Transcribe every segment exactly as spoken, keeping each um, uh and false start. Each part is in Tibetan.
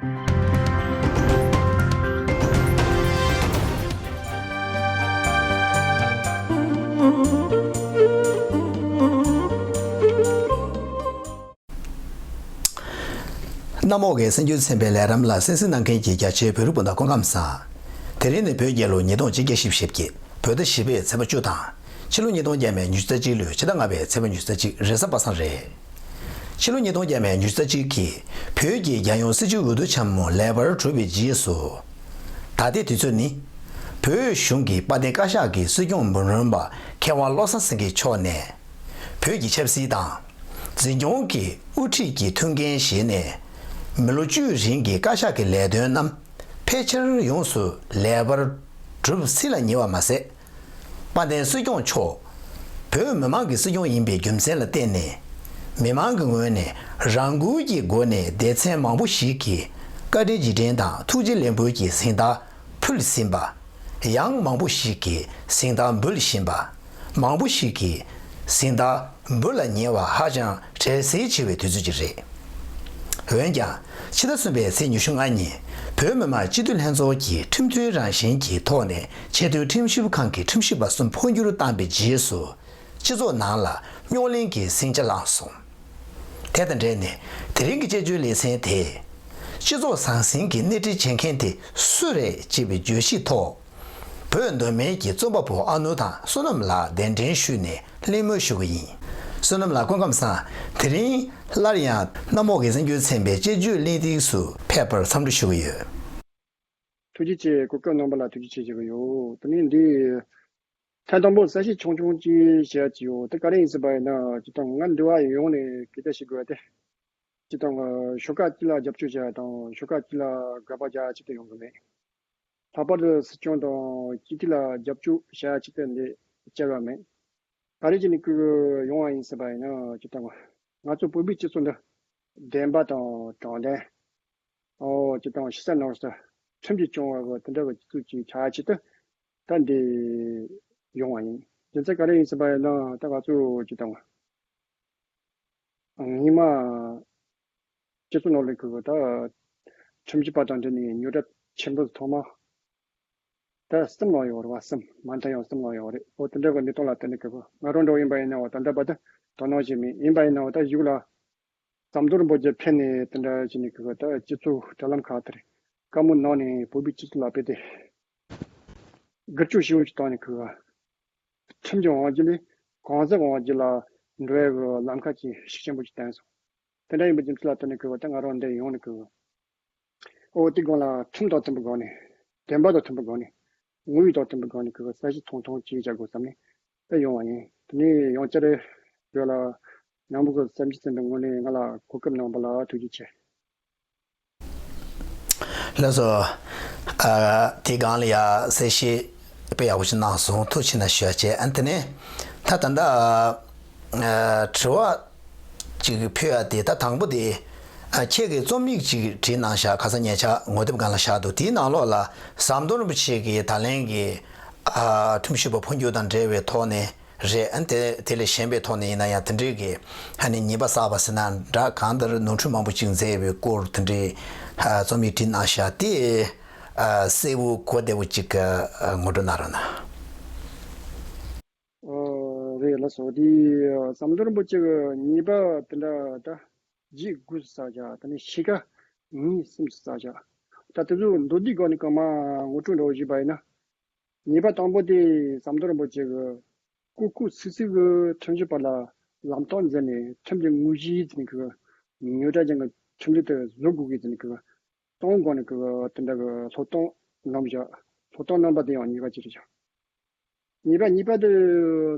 གནམ་འོག་གི་གསར་འགྱུར་ཚན་པའི་ལས་རིམ་ལ་གསན་གཟིགས་གནང་མཁན་གྱི་རྒྱ་ཆེའི་བོད་རིགས་སྤུན་ཟླ་སྐུ་ཁམས་བཟང་། དེ་རིང་ནི་བོད་རྒྱལ་ལོ་ཉིས་སྟོང་ཆིག་བརྒྱ་བཞི་བཅུ་ཞེ་བརྒྱད། བོད་ཟླ་བཞི་པའི་ཚེས་པ་བཅུ་དང་། ཕྱི་ལོ་ཉིས་སྟོང་བརྒྱ་མེད་ཉི་ཤུ་རྩ་གཅིག་ལོའི་ཕྱི་ཟླ་ལྔ་པའི་ཚེས་པ་ཉི་ཤུ་རྩ་གཅིག་རེས་གཟའ་པ་སངས་རེད། ཕྱི་ལོ་ཉིས་སྟོང་བརྒྱ་མེད་ཉི་ཤུ་རྩ་གཅིག་གི་བོད་ཀྱི་རྒྱལ་ཡོངས་སྲིད་བྱུས་འོས་བསྡུ་ཆེན་མོ་ལེགས་པར་གྲུབ་པའི་རྗེས་སུ། ད་ལྟའི་དུས་ཚོད་ནི། བོད་གཞུང་གི་དཔལ་ལྡན་བཀའ་ཤག་གི་སྲིད་སྐྱོང་འབུམ་རམས་པ་མཁས་དབང་བློ་བཟང་སེང་གེ་མཆོག་ནས། བོད་ཀྱི་ཆབ་སྲིད་དང་། འཛིན་སྐྱོང་གི་དབུ་ཁྲིད་ཀྱི་ཐུགས་འགན་བཞེས་ནས། མི་ལོ་བཅུའི་རིང་གི་བཀའ་ཤག་གི་ལས་དོན་རྣམས་ཕལ་ཆེར་ཡོངས་སུ་ལེགས་པར་གྲུབ་སྲིད་ལ་ཉེ་བ་མ་ཟད། དཔལ་ལྡན་སྲིད་སྐྱོང་མཆོག་བོད་མི་མང་གི་སྲིད་སྐྱོང་ཡིན་པའི་རྒྱུ་མཚན་ལ་བརྟེན་ནས། མི་མང་གི་ངོས་ནས་རང་འགུལ་གྱི་སྒོ་ནས་སྡེ་ཚན་མང་པོ་ཞིག་གིས་བཀའ་དྲིན་རྗེས་དྲན་དང་ཐུགས་རྗེ་ལེགས་འབུལ་གྱི་གཟེངས་རྟགས་ཕུལ་ཟིན་པ། ཡང་མང་པོ་ཞིག་གིས་གཟེངས་རྟགས་འབུལ་བཞིན་པ། མང་པོ་ཞིག་གིས་གཟེངས་རྟགས་འབུལ་ལ་ཉེ་བ་ཧ་ཅང་གྲལ་སྲིད་ཆེ་བའི་དུས་ཚོད་ཅིག་རེད། འོན་ཀྱང་། ཕྱི་ཟླ་གསུམ་པའི་ཚེས་ཉི་ཤུ་ལྔ་ཉིན། བོད་མི་མང་སྤྱི་འཐུས་ལྷན་ཚོགས་ཀྱིས་ཁྲིམས་མཐུན་རང་བཞིན་གྱི་ཐོག་ནས་ཆེས་མཐོའི་ཁྲིམས་ཞིབ་ཁང་གི་ཁྲིམས་ཞིབ་པ་གསུམ་འཕོ་འགྱུར་བཏང་པའི་རྗེས་སུ། སྤྱི་ཚོགས་ནང་ལ་རྙོག་གླེང་གི་ཟིང་ཆ་ལངས་སོང་། དེ་དང་འབྲེལ་ནས་དེ་རིང་གི་དཔྱད་བརྗོད་ལེ་ཚན་དེས། སྤྱི་ཚོགས་ཟང་ཟིང་གི་སྣེ་ཁྲིད་བྱེད་མཁན་དེ་སུ་རེད་ཅེས་པའི་བརྗོད་གཞིའི་ཐོག་བོད་མདོ་སྨད་ཀྱི་རྩོམ་པ་པོ་ཨ་ནུ་དང་བསོད་ནམས་ལགས་གདན་འདྲེན་ཞུས་ནས་གླེང་མོལ་ཞུ་གི་ཡིན། བསོད་ནམས་ལགས་སྐུ་ཁམས་བཟང་། དེ་རིང་སླར་ཡང་གནམ་འོག་གི་གསར་འགྱུར་ཚན་པའི་དཔྱད་བརྗོད་གླེང་སྟེགས་སུ་ཕེབས་པར་འཚམས་འདྲི་ཞུ་གི་ཡོད། ཐུགས་རྗེ་ཆེ། གོ་སྐབས་གནང་བ་ལ་ཐུགས་རྗེ་ཆེ་ཞུ་གི་ཡོད། དེ་ནས་འདི། ཐེངས་དང་པོ་གསལ་བཤད་ཆུང་ཆུང་ཅིག་བྱེད་ཡ་ཅིག་ཡོད། དེ་ག་རེ་ཡིན་ཟེར་བ་ཡིན་ན། སྤྱིར་བཏང་ང་འདི་བ་ཡོང་ནས་སྐད་ཆ་བཤད་དགོས་པ་དེ། སྤྱིར་བཏང་ཤོག་ཁག་གཅིག་ལ་རྒྱབ་སྐྱོར་བྱེད་ཡ་དང་ཤོག་ཁག་གཅིག་ལ་དགག་པ་རྒྱག་ཡ་ཅིག་ཏུ་ཡོང་གི་མེད། ལྷག་པར་དུ་སྲིད་སྐྱོང་དང་སྤྱི་འཐུས་ལ་རྒྱབ་སྐྱོར་བྱེད་ཡ་ཅིག་ཏུ་འདི་བཅར་བ་མེད། ག་རེ་བྱས་ནས་ཁོས་ཡོང་བ་ཡིན་ཟེར་བ་ཡིན་ན། སྤྱིར་བཏང་ང་ཚོ་བོད་པའི་སྤྱི་ཚོགས་འདི་བདེན་པ་དང་དྲང་བདེན། ཨོ། སྤྱིར་བཏང་ཕྱི་གསལ་ནང་གསལ་ཁྲིམས་ཀྱིས་སྐྱོང་བ་གི་དེ་འདྲ་གི་སྤྱི་ཚོགས་ཅིག་ཆགས་ཆེད་དུ་ད་འདི་ཡོང་བ་ཡིན། རྒྱུ་མཚན་ག་རེ་ཡིན་ཟེར་བ་ཡིན་ན། ད་ང་ཚོ་སྤྱིར་བཏང་སྔོན་མ་སྤྱི་ཚོགས་ནང་ལ་ཁོ་ད་ཁྲིམས་ཞིབ་པ་དང་འབྲེལ་ནས་རྙོག་དྲ་ཆེན་པོ་ཐོག་མ་ད་གསུམ་ལངས་ཡོད་རེད་བ། གསུམ་མ་མཐའ་ཡང་གསུམ་ལངས་ཡོད་རེད། ཨོ། དེ་འདྲ་གི་གནས་སྟངས་ལ་བརྟེན་ནས་ཁོ་ང་རང་འདྲ་བོ་ཡིན་པ་ཡིན་ན། འོ། ད་འདྲ་བ་དེ་དོ་སྣང་བྱེད་མེད། ཡིན་པ་ཡིན་ན། འོ། ད་གཞུག་ལ་ཟམ་གདོང་རིན་པོ་ཆེ་ཕེབས་ནས་དེ་འདྲ་བྱས་ནས་ཁོ་ད་སྤྱི་ཚོགས་དྲ་ལམ་ཁག་དེར་བཀའ་མོལ་གནང་ནས་བོད་པའི་སྤྱི་ཚོགས་ལ་དཔེ་དེ་སྒེར་གཅོད་ཞེ་པོ་ཅིག་བཏང་ནས་ཁོ་ཁྲིམས་ཀྱི་དབང་སྒྱུར་ལས་གང་ཟག་དབང་སྒྱུར་ལ་འགྲོ་ཡ་གི་ལམ་ཁ་ཅིག་ཤུགས་ཆེན་པོ་ཅིག་བསྟན་སོང་། དེ་འདྲ་ཡིན་པའི་རྒྱུ་མཚན་ལ་བརྟེན་ནས་ཁོ་ད་ང་རང་འདིར་ཡོང་ནས་ཁོ། ཨོ། དེ་སྒང་ལ་ཁྲིམས་དང་མཐུན་པའི་སྒང་ནས། བདེན་པ་དང་མཐུན་པའི་སྒང་ནས། དངོས་ཡོད་དང་མཐུན་པའི་སྒང་ནས་ཁོ་གསལ་བཤད་ཐུང་ཐུང་ཅིག་བྱ་དགོས་བསམ་ནས་ད་ཡོང་བ་ཡིན། དེ་ནས་ཡང་བསྐྱར་བོད་ལ་ནང་པ་གི་སེམས་ཅན་ཚན་པའི་ངོས་ནས་ང་ལ་གོ་སྐབས་གནང་བ་ལ་ཐུགས་རྗེ་ཆེ། ལགས་སོ། ཨ། དེ་སྒང་ལ་ཡ་གསལ་བཤད་དཔེ་ཡག་པོ་ཞིག་གནང་སོང་། ཐུགས་ཆེ་གནང་ཞུ་ཡ་བྱས། ཨ། དེ་ནས་ད་ད་ལྟ། ཨ། དྲི་བ་ཅིག་ཕུལ་ཡ་དེ། ད་དང་པོ་དེ། ཨ། ཁྱེད་ཀྱིས་རྩོམ་ཡིག་ཅིག་བྲིས་གནང་བཞག་ཁ་སང་ཉེ་ཆར་ངོ་དེབ་སྒང་ལ་བཞག་འདུག་དེའི་ནང་ལོགས་ལ་ཟམ་གདོང་རིན་པོ་ཆེ་གིས་ད་ལན་གྱི། ཨ། ཁྲིམས་ཞིབ་པ་འཕོ་འགྱུར་དང་འབྲེལ་བའི་ཐོག་ནས་རེད། ཨ། དེ་དེ་ལས་གཞན་པའི་ཐོག་ནས་ཡིན་ན་ཡང་དེ་འདྲའི་གི། ཨ་ནི་ཉེས་པ་བསགས་པ་ཟེར་ན་འདྲ། གང་ལྟར་ནོར་འཁྲུལ་མང་པོ་ཅིག་མཛད་པའི་སྐོར་དེ་འདྲའི། ཨ། རྩོམ་ཡིག་བྲིས་གནང་བཞག་དེ། ཨ། གསལ་བོ་གོ་བདེ་བོ་ཅིག་ཨ། ངོ་སྤྲོད་གནང་རོགས་གནང་། ཨོ། རེད། ལགས་སོ། དེ་ཟམ་གདོང་རིན་པོ་ཆེ་གི་ཉེས་པ་དེ་འདྲ་ད་བརྒྱད་དགུ་ཙམ་བསགས་བཞག་དེ་ནས་ཕྱེད་ཀ་གཉིས་གསུམ་ཙམ་བསགས་བཞག་ད་དེ་ཚོ་མདོར་བསྡུས་སྒང་ནས་གང་མང་ངོ་སྤྲོད་འདྲ་བོ་ཞུས་པ་ཡིན་ན། ཉེས་པ་དང་པོ་དེ་ཟམ་གདོང་རིན་པོ་ཆེ་གིས་སྐུ་སྐུ་སིག་སིག་གི་ཁྲིམས་ཞིབ་པ་ལ་ལམ་སྟོན་མཛད་ནས། ཁྲིམས་ཀྱི་དངོས་གཞི་ཟེར་ནས་ཁོ་རྙོག་དྲ་ཅན་གྱི་ཁྲིམས་གཞི་དེ་བཟོ་དགོས་ཀྱི་ཟེར་ནས་ཁོ་གཏོང་དགོས་ནས་ཁོ་དེ་འདྲ་གི་སློབ་སྟོན་གནང་བཞག་སློབ་སྟོན་གནང་བ་དེ་ཡང་ཉེས་པ་ཅིག་རེད་བཞག་ཉེས་པ་གཉིས་པ་དེ་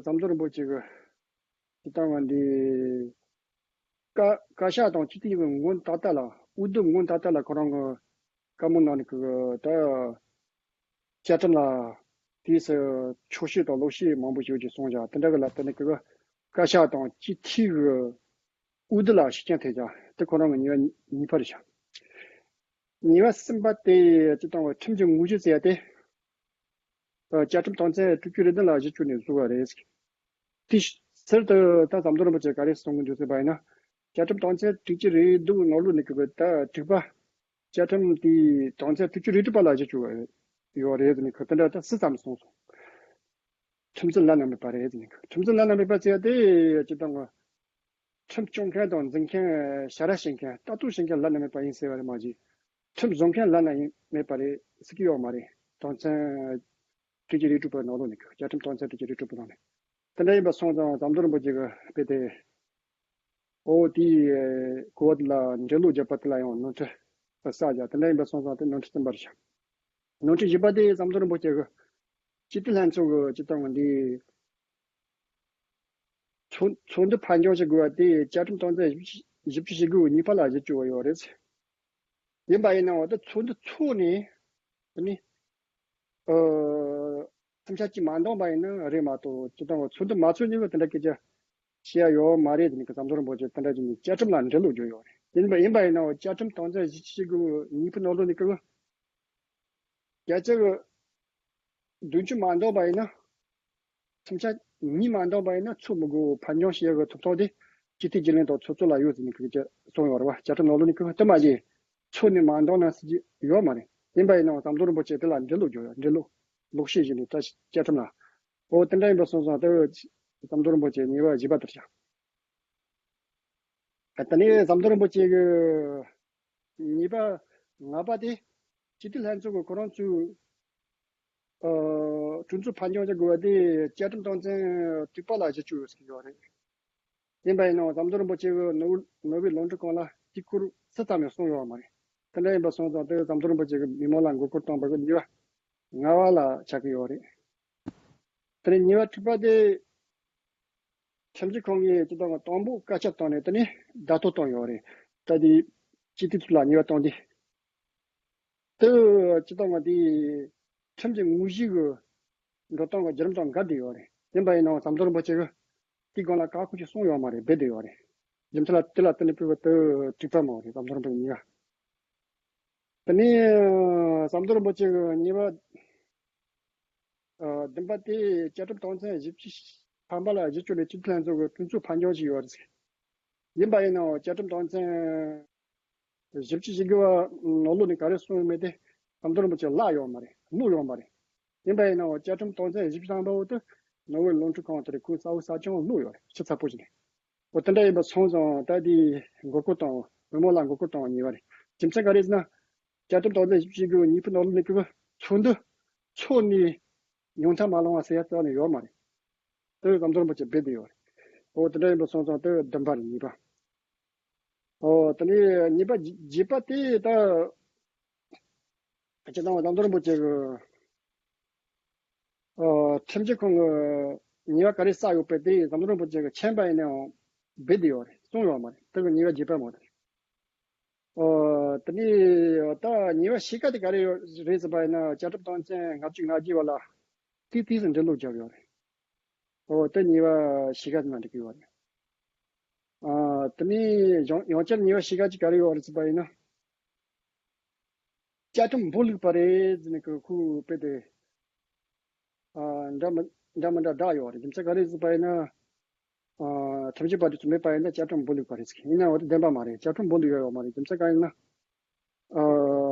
ཟམ་གདོང་རིན་པོ་ཆེ་གིས་ཇི་ལྟ་བ་འདི། བཀའ་བཀའ་ཤག་དང་སྤྱི་འཐུས་ཀྱི་སྔོན་ད་ལྟ་ལ། འོས་བསྡུ་སྔོན་ད་ལྟ་ལ་ཁོ་རང་གིས་བཀའ་མོལ་གནང་ནས་ཁོ་ད་བཅའ་ཁྲིམས་ལ་དེའི་སུ་ཆོག་ཤེས་དང་ལོག་ཤེས་མང་པོ་ཞིག་ཅིག་གསུངས་བཞག་དེ་འདྲ་གི་ལ་བརྟེན་ནས་ཁོ་བཀའ་ཤག་དང་སྤྱི་འཐུས་ཀྱི་འོས་བསྡུ་ལ་ཤུགས་རྐྱེན་ཐེབས་བཞག་དེ་ཁོ་རང་གི་ཉེས་པ་གཉིས་པ་རེད་བཞག་ཉེས་པ་གསུམ་པ་དེ་སྤྱིར་བཏང་གི་ཁྲིམས་ཀྱི་དངོས་གཞི་ཟེར་ཡ་དེ། ཨ། བཅའ་ཁྲིམས་དོན་ཚན་དྲུག་ཅུ་རེ་བདུན་ལ་གཞི་བཅོལ་ནས་བཟོས་པ་རེད། དེའི་ཕྱིར་དུ་ད་ཟམ་གདོང་རིན་པོ་ཆེ་ག་རེ་གསུང་གི་འདུག་ཟེར་བ་ཡིན་ན། བཅའ་ཁྲིམས་དོན་ཚན་དྲུག་ཅུ་རེ་བདུན་ནང་ལོགས་ནས་ཀྱི་ད་དྲུག་པ། བཅའ་ཁྲིམས་དེའི་དོན་ཚན་དྲུག་ཅུ་རེ་དྲུག་པ་ལ་གཞི་བཅོལ་བ་ཡོད་རེད་ཟེར་ནས་ཁོ་དེ་འདྲ་ད་སུ་ཙམ་གསུངས་སོང་། ཁྲིམས་རྩོད་བླ་ན་མེད་པ་རེད་ཟེར་ནས། ཁྲིམས་རྩོད་བླ་ན་མེད་པ་ཟེར་ཡ་དེ་སྤྱིར་བཏང་གི་ཁྲིམས་སྐྱོང་མཁན་དང་འཛིན་མཁན། བྱ་ར་བྱེད་མཁན། ལྟ་རྟོག་བྱེད་མཁན་བླ་ན་མེད་པ་ཡིན་ཟེར་བ་རེད་མ་གཞི། ཁྲིམས་བཟོ་མཁན་བླ་ན་ཡིན་མེད་པ་རེད་ཟེར་གྱི་ཡོད་མ་རེད། དོན་ཚན་དྲུག་ཅུ་རེ་དྲུག་པའི་ནང་ལོགས་ནས། བཅའ་ཁྲིམས་དོན་ཚན་དྲུག་ཅུ་རེ་དྲུག་པའི་ནང་ནས། དེ་འདྲ་ཡིན་པ་སོང་ཙང་ཟམ་གདོང་རིན་པོ་ཆེ་གིས་དཔེ་དེ། ཨོ་དེའི་གོ་བ་དེ་ལ་འགྲེལ་བློ་བརྒྱབ་པ་དེ་ལ་ཡང་ནོར་འཁྲུལ་བསགས་བཞག་དེ་འདྲ་ཡིན་པ་སོང་ཙང་དེ་ནོར་འཁྲུལ་བཙུན་པ་རེད་ཤག་ནོར་འཁྲུལ་བཞི་པ་དེ་ཟམ་གདོང་རིན་པོ་ཆེ་གིས་སྤྱི་འཐུས་ལྷན་ཚོགས་ཀྱི་སྤྱིར་བཏང་གི་འདི་ཚོགས་ཚོགས་འདུ་ཕར་འགྱངས་བྱེད་དགོས་པ་དེ་བཅའ་ཁྲིམས་དོན་ཚན་བཞི་བཅུ་ཞེ་དགུ་གཉིས་པ་ལ་གཞི་བཅོལ་བ་ཡོད་རེད། ཡིན་པ་ཡིན་ནའང་ད་ཚོགས་འདུ་ཚོགས་ནས་དེ་ནི་ཨ་སེམས་ཆ་གཅིག་མ་འདང་པ་ཡིན་ན་རེད་མ་གཏོགས། སྤྱིར་བཏང་བ་ཚོགས་འདུ་མ་ཚོགས་ཉིན་གྱི་དེ་འདྲ་སྐད་ཆ་བཤད་ཡ་ཡོད་མ་རེད། དེ་ནི་ཟམ་གདོང་རིན་པོ་ཆེ་དེ་འདྲ་བྱས་ནས་བཅའ་ཁྲིམས་ལ་འགྲེལ་བློ་བརྗོད་ཡོད་རེད། ཡིན་པ་ཡིན་པ་ཡིན་ནའང་བཅའ་ཁྲིམས་དོན་ཚན་བཞི་བཅུ་ཞེ་དགུ་གཉིས་པའི་ནང་ལོགས་ནས་སྐབས་བརྒྱ་ཆ་གི་བདུན་ཅུ་མ་འདང་པ་ཡིན་ན། སེམས་ཆ་གཉིས་མ་འདང་པ་ཡིན་ན་ཚོགས་མི་དགོས། ཕར་འགྱངས་བྱེད་ཡག་གི་ཐོབ་ཐང་དེ་སྤྱི་འཐུས་རྒྱུན་ལས་དང་ཚོགས་གཙོ་ལ་ཡོད་ཟེར་ནས་ཁོས་ཀྱིས་གསུངས་ཡོད་རེད་བ། བཅའ་ཁྲིམས་ནང་ལོགས་ནས་ཁོས་དེ་མ་བྱས་ཚོགས་ནས་མ་འདང་ན་ཟེར་གྱི་ཡོད་མ་རེད། ཡིན་པ་ཡིན་ནའང་ཟམ་གདོང་རིན་པོ་ཆེ་དེ་ལ་འགྲེལ་བློ་བརྗོད་ཡོད། འགྲེལ་བློ་ལོག་བཤད་བཞིན་དུ་ད་བཅའ་ཁྲིམས་ལ། འོ་དེ་འདྲ་ཡིན་པ་སོང་ཙང་ད་ཟམ་གདོང་རིན་པོ་ཆེ་ཉེས་པ་བཞི་པ་དེ་རེད་ཤག་ཨ་དེ་ནས་ཟམ་གདོང་རིན་པོ་ཆེ་གི་ཉེས་པ་ལྔ་པ་དེ་སྤྱི་འཐུས་ལྷན་ཚོགས་ཀྱི་ཁོ་རང་ཚོའི་ཨ་གྲོས་ཚོགས་ཕར་འགྱངས་བྱ་དགོས་པ་དེ་བཅའ་ཁྲིམས་དོན་ཚན་དྲུག་པ་ལ་གཞི་བཅོལ་ཟེར་གྱི་ཡོད་རེད། ཡིན་པ་ཡིན་ནའང་ཟམ་གདོང་རིན་པོ་ཆེ་གིས་ནོར་ནོར་བུའི་ལོ་ཊ་རི་སྒང་ལ་དེ་སྐོར་སུ་ཙམ་ཡང་གསུངས་ཡོད་མ་རེད། དེ་འདྲ་ཡིན་པ་སོང་ཙང་དེ་ཟམ་གདོང་རིན་པོ་ཆེ་གིས་མི་མང་ལ་མགོ་སྐོར་བཏང་བ་གི་ཉེས་པ་ལྔ་པ་ལ་ཆགས་ཀྱི་ཡོད་རེད། དེ་ནས་ཉེས་པ་དྲུག་པ་དེ་ཁྲིམས་ཞིབ་ཁང་གིས་སྤྱིར་བཏང་གི་དང་པོ་བཀའ་ཁྱབ་བཏང་ནས་དེ་ནས་བརྡ་ཐོ་བཏང་ཡོད་རེད། ད་དེ་སྤྱི་འཐུས་ཚོ་ལ་ཉེས་པ་བཏང་དུས། དེ་སྤྱིར་བཏང་གི་དེ་ཁྲིམས་ཀྱི་དངོས་གཞི་གི་འགྲོ་སྟངས་ཀྱི་བརྒྱུད་རིམ་དང་འགལ་བསྡད་ཡོད་རེད། ཡིན་པ་ཡིན་ནའང་ཟམ་གདོང་རིན་པོ་ཆེ་གིས་དེའི་སྒང་ལ་ག་ཁོ་ཅིག་གསུངས་ཡོད་མ་རེད། སྦས་བསྡད་ཡོད་རེད། རྒྱུ་མཚན་ལ་དེ་ལ་བརྟེན་ནས་ཕུལ་བ་དེ་དྲུག་པ་མ་རེད། ཟམ་གདོང་རིན་པོ་ཆེ་ཉེས་པ། དེ་ནས་ཟམ་གདོང་རིན་པོ་ཆེ་གི་ཉེས་པ་ཨ་བདུན་པ་དེ་བཅའ་ཁྲིམས་དོན་ཚན་བཞི་བཅུ་ཐམ་པ་ལ་གཞི་བཅོལ་ནས་སྤྱི་འཐུས་ལྷན་ཚོགས་ཀྱི་གྲོས་ཚོགས་ཕར་འགྱངས་བྱས་ཡོད་རེད། ཡིན་པ་ཡིན་ནའང་བཅའ་ཁྲིམས་དོན་ཚན་བཞི་བཅུ་ཞེ་དགུ་པ་ནང་ལོགས་ནས་ག་རེ་གསུངས་ཡོད་མེད་དེ་ཟམ་གདོང་རིན་པོ་ཆེ་བརླག་ཡོད་མ་རེད། བླུགས་ཡོད་མ་རེད། ཡིན་པ་ཡིན་ནའང་བཅའ་ཁྲིམས་དོན་ཚན་བཞི་བཅུ་ཐམ་པ་འོག་ཏུ་ནོར་བུའི་ལོ་ཊ་རི་སྒང་དེ་རིང་ཁོས་གསལ་པོ་གསལ་རྐྱང་བླུགས་ཡོད་རེད། ཆུ་ཚ་པོ་ཞིག་རེད། འོ་དེ་འདྲ་ཡིན་པ་སོང་ཙང་ད་དེ་མགོ་སྐོར་བཏང་། མི་མང་ལ་མགོ་སྐོར་བཏང་བ་ཉེས་པ་རེད། རྒྱུ་མཚན་ག་རེ་ཟེར་ན། བཅའ་ཁྲིམས་དོན་ཚན་བཞི་བཅུ་ཞེ་དགུ་གཉིས་པའི་ནང་ལོགས་ནས་ཀྱི་ཚོགས་འདུ་ཚོགས་ནས་ཉུང་མཐའ་མ་ལངས་པ་ཟེར་ཡ་རྩ་ནས་ཡོད་མ་རེད། དེ་ཟམ་གདོང་རིན་པོ་ཆེ་སྦས་བསྡད་ཡོད་རེད། འོ་དེ་འདྲ་ཡིན་པ་སོང་ཙང་དེ་བདུན་པ་རེད། གཉིས་པ། འོ་དེ་ནས་ཉེས་པ་བརྒྱད་པ་དེ་ད་སྤྱིར་བཏང་བ་ཟམ་གདོང་རིན་པོ་ཆེ་གི་ཨ་ཁྲིམས་ཞིབ་ཁང་གི་ཉེས་པ་ག་རེ་བསགས་ཡོད་པ་དེ་ཟམ་གདོང་རིན་པོ་ཆེ་གིས་མཁྱེན་པ་ཡིན་ནའང་སྦས་བསྡད་ཡོད་རེད། གསུངས་ཡོད་མ་རེད། དེ་གི་ཉེས་པ་བརྒྱད་པ་མ་རེད། ཨོ་དེ་ནས་ད་ཉེས་པ་ཕྱེད་ཀ་དེ་ག་རེ་ཡོད་རེད་ཟེར་བ་ཡིན་ན། བཅའ་ཁྲིམས་དོན་ཚན་ལྔ་བཅུ་ང་བརྒྱད་པ་ལ་ཏིག་ཏིག་ཙམ་འགྲེལ་བློ་བརྒྱབ་ཡོད་རེད། ཨོ་དེ་ཉེས་པ་ཕྱེད་ཀ་དེ་ནང་འགྲིག་གི་ཡོད་རེད། ཨ་དེ་ནས་ཡང་ཡང་བསྐྱར་ཉེས་པ་ཕྱེད་ཀ་ཅིག་ག་རེ་ཡོད་རེད་ཟེར་བ་ཡིན་ན། བཅའ་ཁྲིམས་འབོ་ལུགས་པ་རེད་ཟེར་ནས་ཁོས་དཔེ་དེ་ཨ་འདྲ་མི་འདྲ་མི་འདྲ་བསྒྲགས་ཡོད་རེད། རྒྱུ་མཚན་ག་རེ་ཟེར་བ་ཡིན་ན། ཨ་ཁྲིམས་ཞིབ་པ་དེ་ཚོ་མེད་པ་ཡིན་ན་བཅའ་ཁྲིམས་འབོ་ལུགས་པ་རེད་ཟེར། ཡིན་ནའང་འོ་དེ་བདེན་པ་མ་རེད། བཅའ་ཁྲིམས་འབོ་ལུགས་ཡོད་ཡོད་མ་རེད། རྒྱུ་མཚན་གང་ཡིན་ན། ཨ་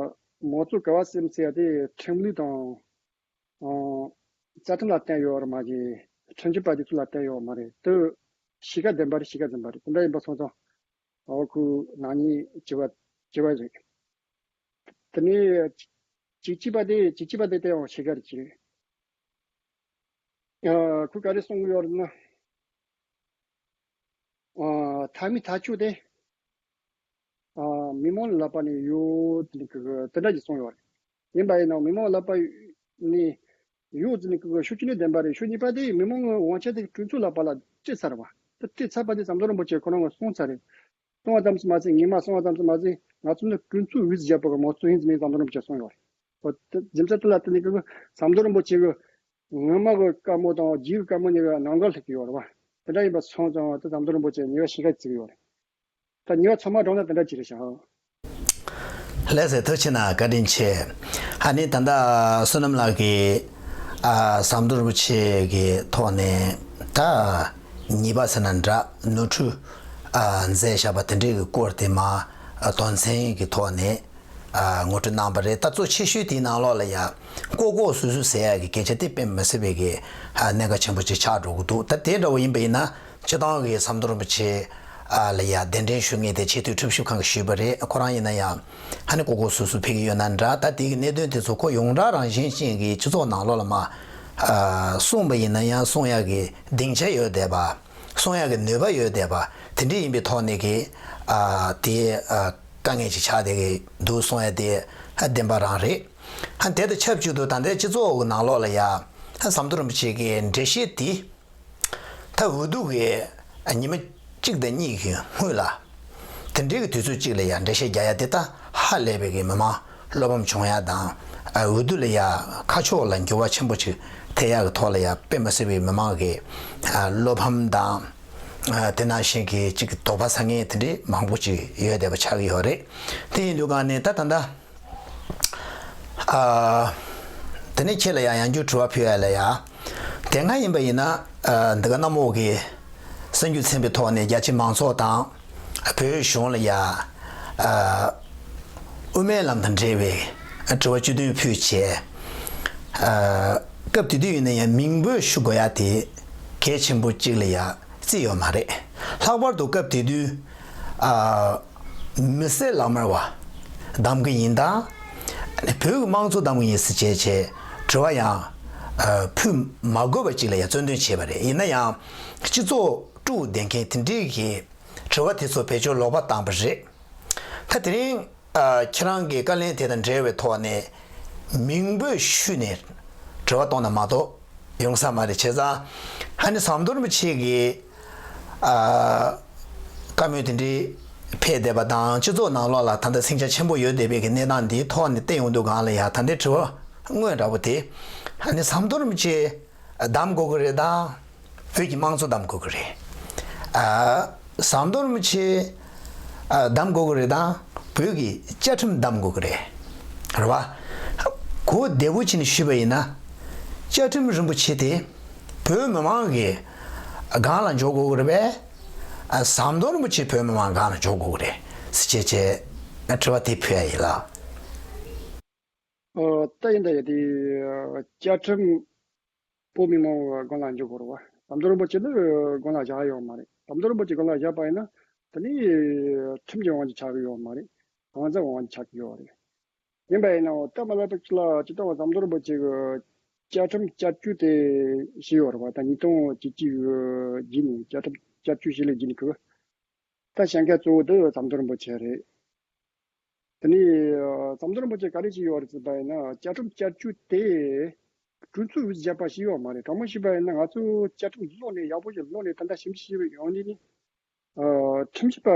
མང་གཙོ་ག་བ་སེམས་ཟེར་ཡ་དེ་ཁྲིམས་ལུགས་དང་ཨ་རྩ་ཁྲིམས་ལ་བརྟེན་ཡོད་རེད་མ་གཞི། ཁྲིམས་ཞིབ་པ་དེ་ཚོ་ལ་བརྟེན་ཡོད་མ་རེད། དེ་ཕྱེད་ཀ་བདེན་པ་རེད། ཕྱེད་ཀ་རྫུན་པ་རེད། དེ་འདྲ་ཡིན་པ་སོང་ཙང་། ཨོ་ཁོའི་ནག་ཉེས་བྱེད་པ་བྱེད་པ་རེད། དེ་ནས་གཅིག་གཅིག་པ་དེ་གཅིག་གཅིག་པ་དེ་དེ་ཡང་ཕྱེད་ཀ་རེད་ཅེས། ཨ་ཁོས་ག་རེ་གསུང་གི་ཡོད་རེད་ན། ཨ་མཐའ་མའི་ཐག་གཅོད་དེ་ཨ་མི་མང་ལ་ལབ་པ་ནས་ཡོད་ཟེར་ནས་ཁོས་དེ་འདྲ་ཞིག་གསུངས་ཡོད་རེད། ཡིན་པ་ཡིན་ནའང་མི་མང་ལ་ལབ་པ་ནས་ཡོད་ཟེར་ནས་ཁོས་ཤོད་ཀྱི་ནི་བདེན་པ་རེད། ཤོད་གཉིས་པ་དེ་མི་མང་གི་དབང་ཆ་དེ་གྲོས་ཚོགས་ལ་ཕར་ལ་སྤྲད་ཚར་བ། དེ་སྤྲད་ཚར་བ་དེ་ཟམ་གདོང་རིན་པོ་ཆེ་ཁོ་རང་གིས་གསུངས་ཚར་རེད། གསུངས་པ་ཙམ་ཞིག་མ་ཟད། ངས་མ་གསུངས་པ་ཙམ་ཞིག་མ་ཟད། ང་ཚོ་ནི་གྲོས་ཚོགས་འོས་བསྡུ་བྱས་པ་གི་མང་གཙོ་ཡིན་ཟེར་ནས་ཟམ་གདོང་རིན་པོ་ཆེས་གསུངས་ཡོད་རེད། འོ་དེ་རྒྱུ་མཚན་དེ་ལ་བརྟེན་ནས་ཀྱི་ཟམ་གདོང་རིན་པོ་ཆེ་གི་སྔོན་མ་གི་བཀའ་མོལ་དང་རྗེས་ཀྱི་བཀའ་མོལ་གཉིས་ཀ་ནང་འགལ་སླེབས་ཀྱི་ཡོད་རེད་བ། དེ་འདྲ་ཡིན་པ་སོང་ཙང་དེ་ཟམ་གདོང་རིན་པོ་ཆེས་ཉེས་པ་ཕྱེད་ཀ་བརྩི་གི་ཡོད་རེད། ད་ཉེས་པ་ཚང་མ་བསྒྲགས་ན་དེ་འདྲ་ཅིག་རེད་ཤག་ལགས་སེ། ཐུགས་རྗེ་གནང་། བཀའ་དྲིན་ཆེ། ཨ་ནི་ད་ལྟ་བསོད་ནམས་ལགས་ཀྱིས་ཨ་ཟམ་གདོང་རིན་པོ་ཆེ་གི་ཐོག་ནས་ད་ཉེས་པ་ཟེར་ན་འདྲ། ནོར་འཁྲུལ་ཨ་མཛད་བཞག་པ་དེ་འདྲའི་གི་སྐོར་དེ་མ་ཨ་དོན་ཚན་གྱི་ཐོག་ནས་ ཨ་ངོ་སྤྲོད་གནང་པ་རེད། ད་གཙོ་ཆེ་ཤོས་དེའི་ནང་ལོགས་ལ་ཡ་ལྐོག་ལྐོག་སུད་སུད་ཟེར་ཡ་གི་སྐད་ཆ་དེ་དཔེ་མི་སྲིད་པའི་གི་ཨ་གནད་འགག་ཆེན་པོ་ཅིག་ཆགས་འགྲོ་གི་འདུག་ད་དེ་འདྲ་བོ་ཡིན་པ་ཡིན་ན་སྤྱིར་བཏང་གི་ཟམ་གདོང་རིན་པོ་ཆེ་ཨ་ལ་ཡ་གདན་འདྲེན་ཞུ་མཁན་དེ་ཆེས་མཐོའི་ཁྲིམས་ཞིབ་ཁང་གིས་ཞུས་པ་རེད། ཁོ་རང་ཡིན་ན་ཡང་ཨ་ནི་ལྐོག་ལྐོག་སུད་སུད་ཕེབས་ཀྱི་ཡོད་ན་འདྲ། ད་དེ་གི་གནད་དོན་དེ་ཚོ་ཁོ་ཡོངས་གྲགས་རང་བཞིན་ཅན་གྱི་སྤྱི་ཚོགས་ནང་ལོགས་ལ་མ་ཨ་གསུངས་པ་ཡིན་ན་ཡང་གསུང་ཡ་གི་སྡིངས་ཆ་ཡོད་བསྡད་པ། གསུང་ཡག་གི་ནུས་པ་ཡོད་བསྡད་པ་དེ་འདྲ་ཡིན་པའི་ཐོག་ནས་ཀྱི་ཨ་དེ་ཨ་དཀའ་ངལ་ཅིག་ཆགས་བསྡད་ཀྱི་འདུག་གསུང་ཡ་དེ་ཨ་བདེན་པ་རང་རེད། ཨ་དེ་དང་ཆབས་ཅིག་ཏུ་ད་ལྟའི་སྤྱི་ཚོགས་ཀྱི་ནང་ལོགས་ལ་ཡ་ཨ་ཟམ་གདོང་རིན་པོ་ཆེ་གི་འགྲེལ་བཤད་དེ་ད་འོས་བསྡུ་གི་ཨ་ཉི་མ་གཅིག་དང་གཉིས་ཀྱི་སྔོན་ལ། དེ་འདྲའི་གི་དུས་ཚོད་གཅིག་ལ་ཡང་འགྲེལ་བཤད་རྒྱག་ཡ་དེ་ད་ཧ་ལས་པའི་གི་མི་མང་བློ་ཕམ་བྱུང་ཡ་དང་། ཨ་འོས་བསྡུ་ལ་ཡ་ཁ་ཕྱོགས་ལ་འགྱུར་བ་ཆེན་པོ་ཅིག་ཐེབས་ཡ་གི་ཐོག་ལ་ཡ་དཔེ་མི་སྲིད་པའི་མི་མང་གི་ཨ་བློ་ཕམ་དང་། ཨ་དེ་ནང་བཞིན་གི་ཅིག་དོགས་པ་ཟ་མཁན་དེ་འདྲའི་མང་པོ་ཅིག་ཡོད་བསྡད་པ་ཆགས་ཀྱི་ཡོད་རེད། དེ་ཡིན་དུས་གང་ནས་ད་ད་ལྟ། ཨ། དེ་ནས་ཁྱེད་ལ་ཡང་ཡང་བསྐྱར་དྲི་བ་ཕུལ་ཡ་ལ་ཡ། དེ་སྔ་ཡིན་པ་ཡིན་ན། ཨ་འདི་ག་གནམ་འོག་གི་གསར་འགྱུར་ཚན་པའི་ཐོག་ནས་རྒྱ་ཆེ་མང་ཚོགས་དང་། བོད་གཞུང་ལ་ཡ། ཨ་དབུ་མའི་ལམ་དང་འབྲེལ་བའི་དྲི་བ་བཅུ་བདུན་ཕུལ་བྱས། ཨ་སྐབས་དེ་དུས་ཡིན་ན་ཡང་མིང་འབོད་ཞུ་དགོས་ཡ་དེ་གལ་ཆེན་པོ་གཅིག་ལ་ཡ་བརྩིས་ཡོད་མ་རེད། ལྷག་པར་དུ་སྐབས་དེ་དུས། ཨ། མི་སེར་ལག་དམར་བ་བདམས་གི་ཡིན་དང་། བོད་ཀྱི་དམངས་གཙོ་བདམས་གི་ཡིན་ཟེར་བྱས་བྱས་དྲི་བ་ཡང་ཨ་ཕུལ་མ་དགོས་པ་ཅིག་ལ་ཡང་རྩོད་འདོན་བྱས་པ་རེད། ཡིན་ན་ཡང་སྤྱི་ཚོགས་དཀྲུགས་བསྡད་མཁན་དེ་འདྲའི་གི་དྲི་བ་དེ་ཚོ་བེད་སྤྱོད་ལོག་པ་བཏང་པ་རེད། ད་དེ་རིང་ཨ་ཁྱེད་རང་གི་བཀའ་ལན་དེ་དང་འབྲེལ་བའི་ཐོག་ནས་མིང་འབོད་ཞུས་ནས་དྲི་བ་གཏོང་ན་མ་གཏོགས་ཡོང་ས་མ་རེད། བྱས་ཙང་ཨ་ནི་ཟམ་གདོང་རིན་པོ་ཆེ་གི་ཨ། བཀའ་མོལ་དེ་འདྲའི་ཕེབས་བསྡད་པ་དང་སྤྱི་ཚོགས་ནང་ལོགས་ལ་ད་ལྟ་སེང་ཆ་ཆེན་པོ་ཡོད་བསྡད་པའི་གི་གནས་སྟངས་འདིའི་ཐོག་ནས་བལྟས་ཡོང་དུས་སྒང་ལ་ཡ་ད་ལྟའི་དྲི་བ་དངོས་འདྲ་པོ་དེ་ཨ་ནི་ཟམ་གདོང་རིན་པོ་ཆེ་བདམས་དགོས་ཀྱི་རེད་དང་བོད་ཀྱི་དམངས་གཙོ་བདམས་དགོས་ཀྱི་རེད། ཨ། ཟམ་གདོང་རིན་པོ་ཆེ་ཨ་བདམས་དགོས་ཀྱི་རེད་དང་བོད་ཀྱི་བཅའ་ཁྲིམས་བདམས་དགོས་ཀྱི་རེད། རེད་བ། གོ་བདེ་པོ་བྱས་ནས་ཞུས་པ་ཡིན་ན། བཅའ་ཁྲིམས་རིན་པོ་ཆེ་དེ་བོད་མི་མང་གི་སྒང་ལ་འཇོག་དགོས་ཀྱི་རེད་པས། ཨ་ཟམ་གདོང་རིན་པོ་ཆེ་བོད་མི་མང་སྒང་ལ་འཇོག་དགོས་ཀྱི་རེད་ཟེར་བྱས་བྱས་དྲི་བ་དེ་ཕུལ་ཡ་ཡིན་ལགས། ཨོ་ད་ཡིན་ད་ཡ་དེ་བཅའ་ཁྲིམས་བོད་མི་མང་སྒང་ལ་འཇོག་དགོས་རེད་བ། ཟམ་གདོང་རིན་པོ་ཆེ་ནི་སྒང་ལ་བཞག་ཡོད་མ་རེད། ཟམ་གདོང་རིན་པོ་ཆེ་སྒང་ལ་བཞག་པ་ཡིན་ན་དེ་ནི་ཁྲིམས་ཀྱི་དབང་ཆ་ཆགས་ཀྱི་ཡོད་མ་རེད། གང་ཟག་དབང་ཆ་ཆགས་ཀྱི་ཡོད་རེད། ཡིན་པ་ཡིན་ནའང་ད་མ་ལ་ཏོག་ཅི་ལ་ཅི་ཏོག་ཟམ་གདོང་རིན་པོ་ཆེ་གི་བཅའ་ཁྲིམས་བསྐྱར་བཅོས་དེ་བྱས་ཡོད་རེད་བ། ད་ཉིས་སྟོང་བཅུ་གཅིག་གི་རྗེས་ནས་བཅའ་ཁྲིམས་བསྐྱར་བཅོས་བྱས་ལས་རྗེས་ནས་གི་ད་བྱ་འགན་གཙོ་བོ་དེ་ཟམ་གདོང་རིན་པོ་ཆེ་རེད། དེ་ནས་ཟམ་གདོང་རིན་པོ་ཆེ་ག་རེ་བྱས་ཡོད་རེད་ཟེར་བ་ཡིན་ན་བཅའ་ཁྲིམས་བསྐྱར་བཅོས་དེ་གྲོས་ཚོགས་བཞག་པ་ཞིག་ཡོད་མ་རེད། དྲང་མོ་བཤད་པ་ཡིན་ན་ང་ཚོ་བཅའ་ཁྲིམས་ཀློག་ནས་ཡག་པོ་ཞིག་ཀློག་ནས་ད་ལྟ་ཞིབ་འཇུག་བྱས་པའི་ཡོང་དུས་ནི། ཨ། ཁྲིམས་ཞིབ་པ་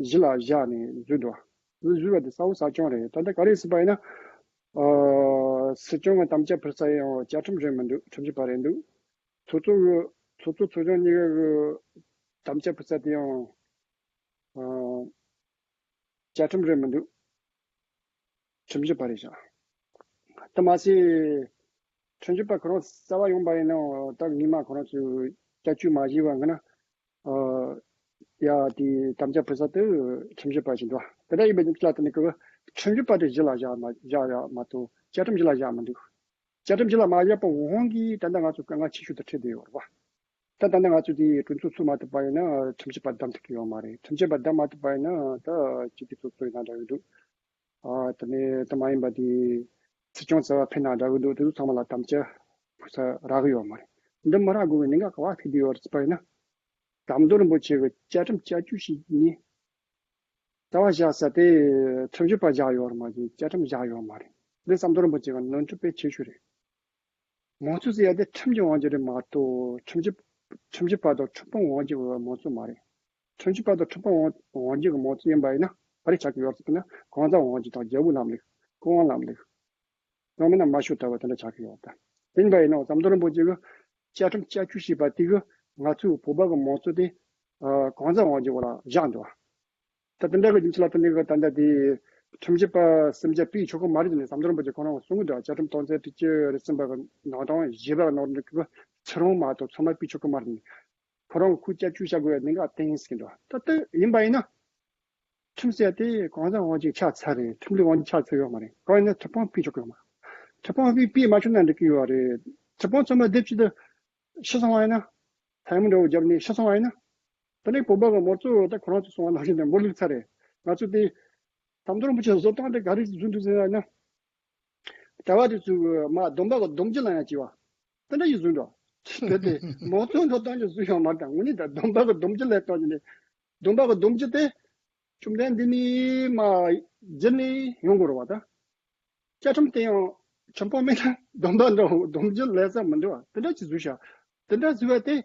གཞི་ལ་བཞག་ནས་བཟོས་འདུག་བཟོས་བཟོས་པ་དེ་གསལ་པོ་གསལ་རྐྱང་རེད། ད་ལྟ་ག་རེ་ཟེར་བ་ཡིན་ན། ཨ། སྲིད་སྐྱོང་གི་དམ་བཅའ་ཕུལ་ས་ཡང་བཅའ་ཁྲིམས་རེད་མི་འདུག་ཁྲིམས་ཞིབ་པ་རེད་འདུག་ཚོགས་གཙོ་གི་ཚོགས་གཙོ་ཚོགས་གཞོན་གཉིས་ཀ་གི་དམ་བཅའ་ཕུལ་ས་དེ་ཡང་། ཨ། བཅའ་ཁྲིམས་རེད་མི་འདུག་ཁྲིམས་ཞིབ་པ་རེད་ཤག་དེ་མ་ཟད། ཁྲིམས་ཞིབ་པ་ཁོ་རང་གསར་པ་ཡོང་པ་ཡིན་ན་ད་སྔོན་མ་ཁོ་རང་ཚོས་བསྐྱར་བཅོས་མ་བྱས་པ་ཡིན་ན། ཡ་དེ་དམ་བཅའ་ཕུལ་ས་དེ་ཁྲིམས་ཞིབ་པ་ཞིག་འདུག་དེ་འདྲ་ཡིན་པའི་རྒྱུ་མཚན་ལ་བརྟེན་ནས་ཁོ་ཁྲིམས་ཞིབ་པ་དེ་གཞི་ལ་བཞག་མ་བཞག་ཡ་མ་གཏོགས་བཅའ་ཁྲིམས་གཞི་ལ་བཞག་མི་འདུག་བཅའ་ཁྲིམས་གཞི་ལ་མ་བཞག་པའི་དབང་གིས་ད་ལྟ་ང་ཚོ་དཀའ་ངལ་ཆེ་ཤོས་དེ་འཕྲད་བསྡད་ཡོད་རེད་བ། ད་ད་ནི་ང་ཚོས་དེའི་གྲོས་ཚོགས་ཚུགས་མ་ཐུབ་པ་ཡིན་ན་ཁྲིམས་ཞིབ་པ་བདམས་ཐུབ་ཀྱི་ཡོད་མ་རེད། ཁྲིམས་ཞིབ་པ་བདམས་མ་ཐུབ་པ་ཡིན་ན་ད་སྤྱི་འཐུས་ཚོགས་གཙོ་ཡིན་ན་འདྲ་གི་འདུག་ཨ་དེ་ནས་དེ་མ་ཡིན་པ་དེ་སྲིད་སྐྱོང་རྩ་བ་ཕེབས་ན་འདྲ་གི་འདུག་དེ་ཚོ་ཚང་མ་ལ་དམ་བཅའ་ཕུལ་ས་རག་གི་ཡོད་མ་རེད། འདི་མ་རག་དགོས་པའི་གནད་འགག་ག་པར་ཐུག་བསྡད་ཡོད་རེད་ཟེར་བ་ཡིན་ན། ཟམ་གདོང་རིན་པོ་ཆེ་གི་བཅའ་ཁྲིམས་བསྐྱར་བཅོས་ཞིག་ཡིན། རྩ་བ་བཞག་ས་དེ་ཁྲིམས་ཞིབ་པ་བཞག་ཡོད་རེད་མ་གཏོགས་བཅའ་ཁྲིམས་བཞག་ཡོད་མ་རེད། འདི་ཟམ་གདོང་རིན་པོ་ཆེ་གི་ནོར་འཁྲུལ་དཔེ་ཆེ་ཤོས་རེད། མང་གཙོ་ཟེར་ཡ་དེ་ཁྲིམས་ཀྱི་དབང་ཆ་རེད་མ་གཏོགས་ཁྲིམས་ཞིབ་ཁྲིམས་ཞིབ་པ་དང་ཁྲིམས་དཔོན་དབང་ཆ་གི་མང་གཙོ་མ་རེད། ཁྲིམས་ཞིབ་པ་དང་ཁྲིམས་དཔོན་དབང་དབང་ཆ་གི་མང་གཙོ་ཡིན་པ་ཡིན་ན་ག་རེ་ཆགས་ཀྱི་ཡོད་རེད་ཟེར་ན་གང་ཟག་དབང་ཆ་དང་རྒྱལ་པོ་ལམ་ལུགས་སྐུ་དབང་ལམ་ལུགས། ཡང་མིན་ན་མ་ཤོད་ལྟ་བུ་དེ་འདྲ་ཆགས་ཀྱི་ཡོད་ད། ཡིན་པ་ཡིན་ནའང་ཟམ་གདོང་རིན་པོ་ཆེ་གིས་བཅའ་ཁྲིམས་བསྐྱར་བཅོས་བྱས་པ་དེ་གིས་ང་ཚོའི་བོད་པ་གི་མང་གཙོ་དེ་ཨ་གང་ཟག་དབང་ཆའི་འོག་ལ་བཞག་འདུག་ད་དེ་འདྲ་གི་རྒྱུ་མཚན་ལ་བརྟེན་ནས་ད་ལྟ་དེ་ཁྲིམས་ཞིབ་པ་སེམས་ཅན་ཕུད་ཆོག་གི་མ་རེད་ཟེར་ནས་ཟམ་གདོང་རིན་པོ་ཆེ་ཁོ་རང་གསུང་གི་འདུག་བཅའ་ཁྲིམས་དོན་ཚན་དྲུག་ཅུ་རེ་གསུམ་པ་གི་ནང་དོན་བཞི་པ་གི་ནང་དུ་ཚུར་རུང་མ་གཏོགས་ཚང་མ་ཕུད་ཆོག་གི་མ་རེད་ཟེར་ནས་ཁོ་རང་ཁོས་བསྐྱར་བཅོས་བྱ་དགོས་པའི་གནད་འགག་བསྟན་ཟེར་གི་འདུག་ད་ལྟ་ཡིན་པ་ཡིན་ན། ཁྲིམས་ཟེར་དེ་གང་ཟག་དབང་ཆ་ཆགས་ཚར་རེད། ཁྲིམས་ལུགས་དབང་ཆ་ཆགས་ཚར་ཡོད་མ་རེད། གང་ཡིན་ན་ཁྲི་ཕང་ཕུད་ཆོག་གི་ཡོད་མ་རེད། ཁྲི་ཕང་ཕུད་ཕུད་མ་ཆོག་ན་འགྲིག་གི་ཡོད་རེད། ཁྲི་ཕང་ཚང་མ་སྡེབ་གཅིག་ཏུ་ཤི་སོང་བ་ཡིན་ན། ཐལ་མོ་འདྲ་བོ་བརྒྱབ་ནས་ཤི་སོང་བ་ཡིན་ན། དེ་ནས་བོད་པ་གི་མོ་ཚོ་ད་ཁོ་རང་ཚོ་གསུང་བ་ནང་བཞིན་དུ་འབོར་ལུག་ཚར་རེད། ང་ཚོ་དེ་ཟམ་གདོང་རིན་པོ་ཆེ་བཟོ་སྟངས་དེ་ག་རེ་བཟོས་འདུག་ཟེར་ན། གྲྭ་བ་དེ་ཚོས་མ་སྡོམ་པ་གི་སྡོམ་རྒྱུན་ལ་ཡང་བྱས་པ། དེ་འདྲ་ཞིག་བཟོས་འགྲོ། གལ་ཏེ་མང་གཙོ་འགྲོ་སྟངས་ཀྱི་བཟོས་ཡོད་མ་རེད། ད་དངོས་གནས་ད་སྡོམ་པ་གི་སྡོམ་རྒྱུན་ལ་བཏང་གི་ནས། སྡོམ་པ་གི་སྡོམ་རྒྱུན་དེ། བཅོམ་ལྡན་འདས་ནས་མ་བརྒྱུད་ནས་ཡོང་དགོས་རེད་བ་ད། བཅའ་ཁྲིམས་དེ་ཡང་ཁྲིམས་དཔོན་མེད་ན་སྡོམ་པ་འདྲ་བོ་སྡོམ་རྒྱུན་ལས་ས་མི་འདུག་བ། དེ་འདྲ་ཅིག་བཟོས་ཤག་དེ་འདྲ་བཟོས་པ་དེ།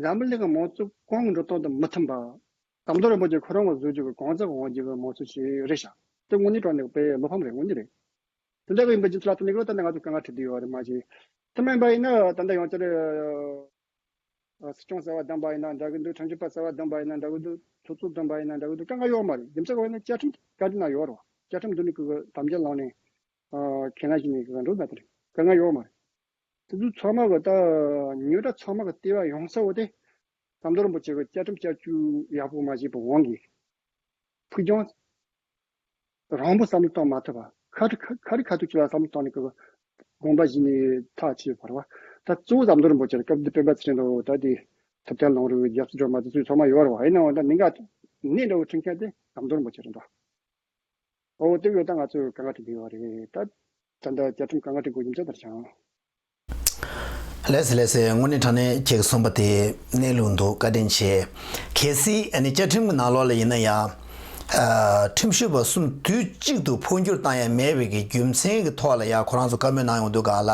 འཛམ་བུ་གླིང་གི་མང་གཙོ་གོང་གི་འགྲོ་སྟངས་དང་མི་མཐུན་པ། ཟམ་གདོང་རིན་པོ་ཆེ་ཁོ་རང་གི་བཟོ་རྒྱུ་གི་གང་ཟག་གི་དབང་སྒྱུར་གི་མང་གཙོ་ཞིག་རེད་ཤག་དེ་དངོས་གནས་དྲང་གནས་དཔེ་བློ་ཕམ་རེད། དངོས་གནས་རེད། དེ་འདྲ་གི་ཡིན་པ་རྒྱུ་མཚན་ལ་བརྟེན་ནས་ད་ནི་ང་ཚོ་དཀའ་ངལ་འཕྲད་བསྡད་ཡོད་རེད་མ་གཞི། དེ་མིན་པ་ཡིན་ན་ད་ལྟ་ཡང་བསྐྱར། ཨ། སྲིད་སྐྱོང་གསར་པ་བདམས་པ་ཡིན་ན་འདྲ་གི་འདུག་ཁྲིམས་ཞིབ་པ་གསར་པ་བདམས་པ་ཡིན་ན་འདྲ་གི་འདུག་ཚོགས་གཙོ་བདམས་པ་ཡིན་ན་འདྲ་གི་འདུག་དཀའ་ངལ་ཡོད་མ་རེད། རྒྱུ་མཚན་ག་རེ་ཡིན་ན་བཅའ་ཁྲིམས་བཀའ་འདྲི་ནང་ཡོད་རེད་བ། བཅའ་ཁྲིམས་འདི་ནི་གི་དམ་བཅའ་བླངས་ནས། ཨ། ཁས་ལེན་བྱས་ནས་གི་འགྲོ་ན་དེ་རེད། དཀའ་ངལ་ཡོད་མ་རེད། དེ་ཚོ་ཚང་མ་གི་ད་ཉོ་གྲྭ་ཚང་མ་གི་ལྟེ་བ་ཡོང་ས་བོ་དེ། ཟམ་གདོང་རིན་པོ་ཆེ་གི་བཅའ་ཁྲིམས་བསྐྱར་བཅོས་ཡག་པོ་མ་བྱས་པའི་དབང་གིས། ཕུགས་རྒྱང་རིང་པོ་བསམ་བློ་གཏོང་མ་ཐུབ་པ། ཁ་ཁ་ཁ་རི་ཁ་ཐུག་ཅིག་ལ་བསམ་བློ་གཏོང་ནས་ཀྱི་དགོངས་པ་བཞེས་ནས་ཐག་བཅད་པ་རེད་བ། ད་གཙོ་བོ་ཟམ་གདོང་རིན་པོ་ཆེ་ལ་སྐབས་འདི་སྤེན་པ་ཚེ་རིང་ལ་ད་དེ་ཐུབ་བསྟན་ལུང་རིགས་རྒྱབ་སྐྱོར་མ་དེ་ཚོས་ཚང་མ་ཡོད་རེད་བ། ཡིན་ནའང་ད་གནད་འགག་གནད་འདྲ་བོ་འཕྲད་མཁན་དེ་ཟམ་གདོང་རིན་པོ་ཆེ་རེད་འདུག་འོ་དེ་ཡོད་ད་ང་ཚོས་དཀའ་ངལ་འཕྲད་བསྡད་ཡོད་རེད། ད་ད་ལྟ་བཅའ་ཁྲིམས་དཀའ་ངལ་འཕྲད་དགོས་རྒྱུ་མཚན་དེ་རེད་ཤག་ལགས་སེ་ལགས་སེ། དངོས་གནས་དྲང་གནས་ཁྱེད་ཀྱིས་གསུངས་པ་དེ་གནས་ལུགས་འདུག་བཀའ་དྲིན་ཆེ། གལ་སྲིད་ཨ་ནི་བཅའ་ཁྲིམས་ཀྱི་ནང་ལོགས་ལ་ཡིན་ན་ཡང་། ཨ། ཁྲིམས་ཞིབ་པ་གསུམ་དུས་གཅིག་ཏུ་འཕོ་འགྱུར་བཏང་ཡ་མེད་པའི་གི་རྒྱུ་མཚན་གྱི་ཐོག་ལ་ཡང་ཁོ་རང་ཚོ་བཀའ་མོལ་གནང་ཡོང་དུས་སྒང་ལ།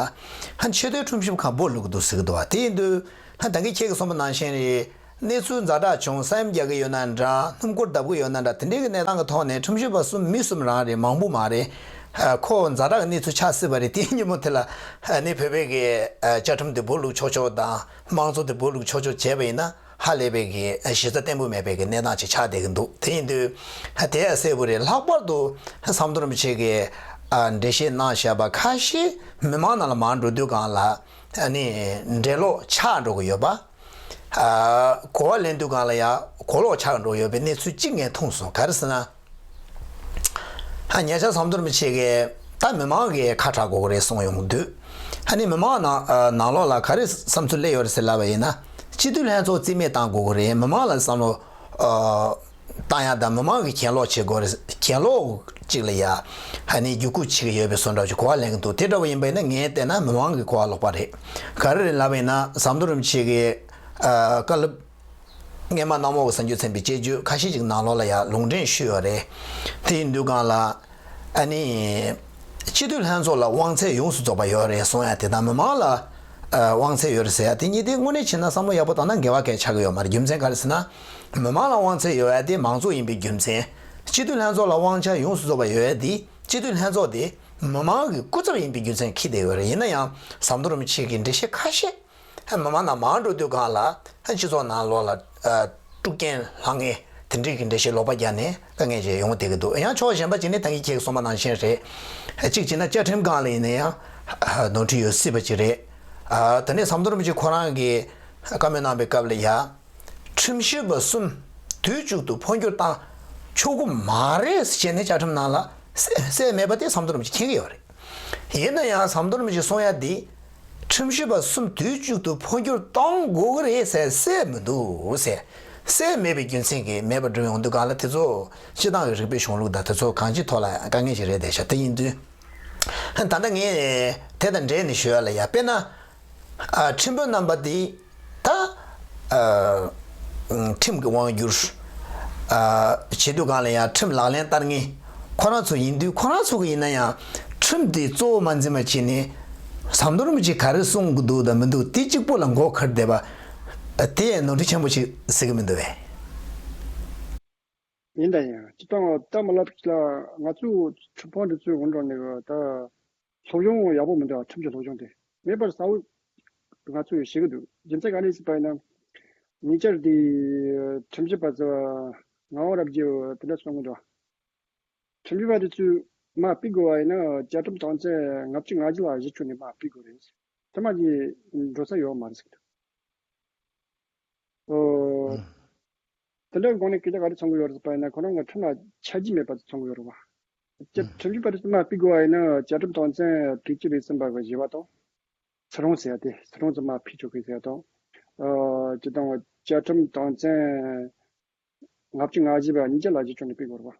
ཧ་ཆེས་མཐོའི་ཁྲིམས་ཞིབ་ཁང་འབོ་ལུག་གི་འདུག་ཟེར་གི་འདུག་བ། དེ་ཡིན་དུས། ད་གིན་ཁྱེད་ཀྱིས་གསུངས་པ་ནང་བཞིན་རེད། གནས་ཚུལ་ཛ་དྲག་བྱུང་། ས་ཡོམ་རྒྱག་གི་ཡོད་ན་འདྲ། སྣུམ་འཁོར་བརྡབ་གི་ཡོད་ན་འདྲ། དེ་འདྲའི་གི་གནས་སྟངས་ཀྱི་ཐོག་ནས་ཁྲིམས་ཞིབ་པ་གསུམ་མི་གསུམ་རང་རེད། མང་པོ་མ་རེད། ཨ། ཁོ་ཛ་དྲག་གི་གནས་ཚུལ་ཆགས་སྲིད་པ་རེད། དེའི་ཉིན་མོ་དེ་ལ་ཨ་ནི་བོད་པའི་གི་ཨ་བཅའ་ཁྲིམས་དེ་འབོ་ལུག་ཆོག་ཆོག་དང་། དམངས་གཙོ་དེ་འབོ་ལུག་ཆོག་ཆོག་བྱས་པ་ཡིན་ན་ཧ་ལས་པའི་གི་གཞི་རྩ་བརྟན་པོ་མེད་པའི་གི་གནས་སྟངས་ཅིག་ཆགས་བསྡད་ཀྱི་འདུག་དེ་ཡིན་དུས་ཨ་དེ་ཡང་གསལ་པོ་རེད། ལྷག་པར་དུ་ཟམ་གདོང་རིན་པོ་ཆེ་གིས་ཨ་འགྲེལ་བཤད་གནང་བཞག་པ་ཁ་ཤས་མི་མང་ནང་ལ་མར་འགྲོ་དུས་སྒང་ལ། ཨ་ནི་འགྲེལ་ལོག་ཆགས་འགྲོ་གི་ཡོད་པ། ཨ། གོ་བ་ལེན་དུས་སྒང་ལ་ཡང་གོ་ལོག་ཆགས་འགྲོ་ཡོད་པའི་གནས་ཚུལ་གཅིག་ངས་མཐོང་སོང་། ག་རེ་ཟེར་ན། ཨ། ཉེ་ཆར་ཟམ་གདོང་རིན་པོ་ཆེ་གིས་ད་མི་མང་གི་ཁ་གྲག་དགོས་ཀྱི་རེད་གསུངས་ཡོང་དུས། ཨ་ནི་མི་མང་ནང་ཨ་ནང་ལོགས་ལ་ག་རེ་བསམ་ཚུལ་སླེབས་ཡོད་རེད་ཟེར་ལབ་པ་ཡིན་ན། སྤྱི་འཐུས་ལྷན་ཚོགས་རྩིས་མེད་བཏང་དགོས་ཀྱི་རེད། མི་མང་ལ་བསམ་བློ་ཨ་བཏང་ཡག་དང་མི་མང་གིས་གྱེན་ལོག་བྱེད་དགོས་རེད། གྱེན་ལོག་ཅིག་ལ་ཡ་ཨ་ནི་བརྒྱུད་སྐུལ་བྱེད་ཀྱི་ཡོད་པའི་བཟོ་འདྲ་ཅིག་གོ་བ་ལེན་གྱི་འདུག་དེ་འདྲ་བ་ཡིན་པ་ཡིན་ན་ངས་བལྟས་ན་མི་མང་གི་གོ་བ་ལོག་པ་རེད། ག་རེ་རེད་ལབ་པ་ཡིན་ན་ཟམ་གདོང་རིན་པོ་ཆེ་གིས་ཨ་བཀའ་སློབ་སྔས་མ་གནམ་འོག་གི་གསར་འགྱུར་ཚན་པའི་དཔྱད་བརྗོད་ཁ་ཤས་ཅིག་ནང་ལོགས་ལ་ཡ་ལུང་འདྲེན་ཞུས་ཡོད་རེད། དེ་ཡིན་དུས་སྒང་ལ་ཨ་ནི་སྤྱི་འཐུས་ལྷན་ཚོགས་ལ་དབང་ཚད་ཡོངས་སུ་རྫོགས་པ་ཡོད་རེད་གསུང་ཡ་དེ་དང་མི་མང་ལ་ཨ་དབང་ཚད་ཡོད་རེད་ཟེར་ཡ་དེ་གཉིས་དེ་དངོས་གནས་བྱས་ན་བསམ་བློ་ཡག་པོ་བཏང་ན་འགལ་བ་གང་ཡང་ཆགས་ཀྱི་ཡོད་མ་རེད། རྒྱུ་མཚན་ག་རེ་ཟེར་ན། མི་མང་ལ་དབང་ཚད་ཡོད་ཡ་དེ་མང་གཙོ་ཡིན་པའི་རྒྱུ་མཚན། སྤྱི་འཐུས་ལྷན་ཚོགས་ལ་དབང་ཆ་ཡོངས་སུ་རྫོགས་པ་ཡོད་ཡ་དེ་སྤྱི་འཐུས་ལྷན་ཚོགས་དེ་མི་མང་གི་སྐུ་ཚབ་ཡིན་པའི་རྒྱུ་མཚན་འཁྱེར་བསྡད་ཡོད་རེད། ཡིན་ན་ཡང་ཟམ་གདོང་རིན་པོ་ཆེ་གི་འགྲེལ་བཤད་ཁ་ཤས་མི་མང་ནང་མར་འགྲོ་དུས་སྒང་ལ་སྤྱི་ཚོགས་ནང་ལོགས་ལ་དཀྲུག་རྐྱེན་ལངས་མཁན་དེ་འདྲའི་གི་འགྲེལ་བཤད་ལོག་པ་རྒྱག་ནས་དཀའ་ངལ་ཅིག་ཡོང་བསྡད་ཀྱི་འདུག་ཡང་ཕྱོགས་གཞན་པ་ཅིག་ནས་ད་གིན་ཁྱེད་ཀྱིས་གསུངས་པ་ནང་བཞིན་རེད། གཅིག་བྱས་ན་བཅའ་ཁྲིམས་སྒང་ལ་ཡིན་ན་ཡང་ནོར་འཁྲུལ་ཡོད་སྲིད་པ་ཅིག་རེད། ད་ནས་ཟམ་གདོང་རིན་པོ་ཆེ་ཁོ་རང་གིས་བཀའ་མོལ་གནང་པའི་སྐབས་ལ་ཡ། ཁྲིམས་ཞིབ་པ་གསུམ་དུས་གཅིག་ཏུ་འཕོ་འགྱུར་བཏང་ཆོག་གི་མ་རེད་ཟེར་ནས་བཅའ་ཁྲིམས་ནང་ལ་གསལ་གསལ་མེད་པ་དེ་ཟམ་གདོང་རིན་པོ་ཆེ་མཁྱེན་གྱི་ཡོད་རེད། ཡིན་ན་ཡང་ཟམ་གདོང་རིན་པོ་ཆེ་གསུང་ཡ་འདི། ཁྲིམས་ཞིབ་པ་གསུམ་དུས་གཅིག་ཏུ་འཕོ་འགྱུར་གཏོང་དགོས་ཀྱི་རེད་ཟེར་གསལ་མི་འདུག་ཟེར། གསལ་མེད་པའི་རྒྱུ་མཚན་གྱིས་མེད་པར་བསྒྲུབས་ཡོང་དུས་སྒང་ལ་དེ་ཚོ་སྤྱི་བཏང་གི་རིག་པའི་གཞུང་ལུགས་དང་དེ་ཚོ་གང་ཅིའི་ཐོག་ལ་དཀའ་ངལ་ཞིག་རེད་བསྡད་ཤག་དེ་ཡིན་དུས། ད་ལྟ་ངས་དེ་དང་འབྲེལ་ནས་ཞུ་ཡ་ལ་ཡ་དཔེར་ན། ཨ། ཁྲིམས་དཔོན་རྣམ་པ་འདི་ད་ཨ་ཁྲིམས་ཀྱི་དབང་སྒྱུར་ཨ་བྱེད་དུས་སྒང་ལ་ཡང་ཁྲིམས་ལག་ལེན་བསྟར་མཁན་ཁོ་རང་ཚོ་ཡིན་དུས་ཁོ་རང་ཚོ་གི་ཡིན་ན་ཡང་ཁྲིམས་འདི་གཙོ་བོ་མ་འཛིན་པ་བྱས་ནས་ཟམ་གདོང་རིན་པོ་ཆེ་ག་རེ་གསུང་གི་འདུག་དང་མི་འདུག་དེ་གཅིག་པོ་ལ་མགོ་ཁུར་བསྡད་པ་དེ་ནོར་འཁྲུལ་ཆེན་པོ་ཞིག་ཟེར་གི་མི་འདུག་བས། ཡིན་ད་ཡིན། སྤྱི་བཏང་ད་མ་ལབ་ལ་ང་ཚོ་ཁྲི་ཕང་འདི་ཚོའི་འོང་འགྲོ་ནས་ད་སློབ་སྦྱོང་ཡག་པོ་མི་འདུག་ཁྲིམས་ཀྱི་སློབ་སྦྱོང་དེ་མེད་པར་གསལ་བོ་ང་ཚོས་ཤེས་ཀྱི་འདུག་རྒྱུ་མཚན་ག་རེ་ཟེར་བ་ཡིན་ན། ཉེ་ཆར་དེ་ཁྲིམས་ཞིབ་པ་ཚོ་ངག་དབང་རབ་རྒྱས་དེ་འདྲ་གསུང་གི་འདུག་ཁྲིམས་ཞིབ་པ་དེ་ཚོས་མར་ཕུད་དགོས་པ་ཡིན་ན་བཅའ་ཁྲིམས་དོན་ཚན་ལྔ་བཅུ་ང་བརྒྱད་ལ་གཞི་བཅོལ་ནས་མར་ཕུད་དགོས་རེད། དེ་མ་གཞི་འགྲོ་ས་ཡོད་མ་རེད་ཟེར་གི་འདུག་ཨོ། ཨང་། དེ་འདྲའི་སྒང་ནས་སྐད་ཆ་ག་རེ་མཚོན་གྱི་ཡོད་རེད་ཟེར་བ་ཡིན་ན། ཁོ་རང་གི་ཁྲིམས་ལ་ཆ་རྒྱུས་མེད་པ་དེ་མཚོན་གྱི་ཡོད་རེད་བ། ཁྲིམས་ཞིབ་པ་དེ་ཚོ་མར་ཕུད་དགོས་པ་ཡིན་ན། བཅའ་ཁྲིམས་དོན་ཚན་དྲུག་ཅུ་རེ་གསུམ་པ་གི་བཞི་པ་དང་། ཚུར་འོང་ཟེར་ཡ་དེ། ཚུར་འོང་ཚོ་མར་ཕུད་ཆོག་གི་ཟེར་ཡ་དང་། ཨ་ཅི་དང་བཅའ་ཁྲིམས་དོན་ཚན་ལྔ་བཅུ་ང་བཞི་པ་གཉིས་ཆ་ལ་གཞི་བཅོལ་ནས་ཕུད་དགོས་